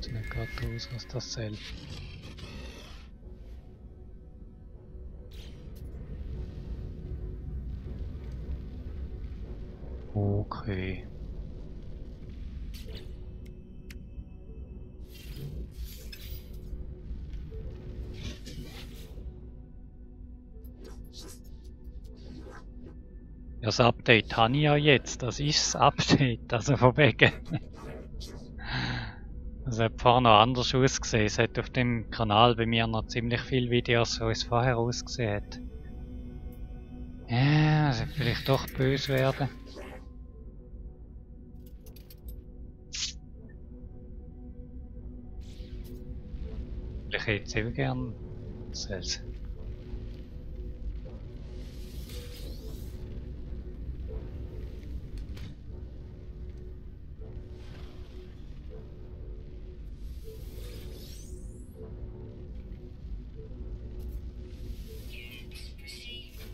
S1: Sieht nicht gerade aus, was das soll. Okay. Ja, das Update habe ich ja jetzt. Das ist das Update, also von wegen. Das hat vorher noch anders ausgesehen. Es hat auf dem Kanal bei mir noch ziemlich viele Videos, so es vorher ausgesehen hat. Ja, das wird vielleicht doch böse werden. Ich hätte es eben gern selbst.
S2: Units received.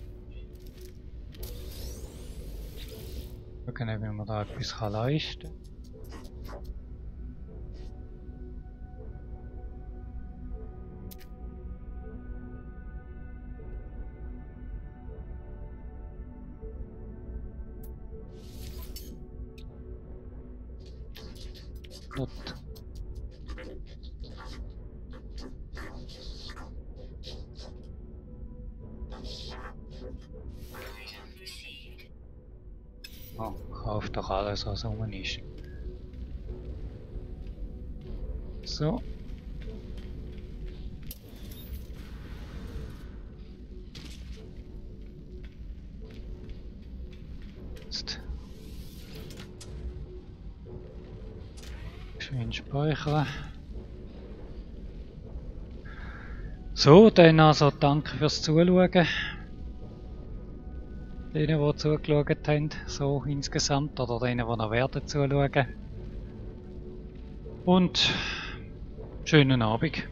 S1: Schauen, ob man da etwas leisten kann. Gut.
S2: Item received.
S1: Oh, kauf doch alles, was rum ist. So. Jetzt. Schön speichern. So, dann also danke fürs Zuschauen. Denen, die zugeschaut haben, so insgesamt, oder denen, die noch werden zuschauen. Und schönen Abend.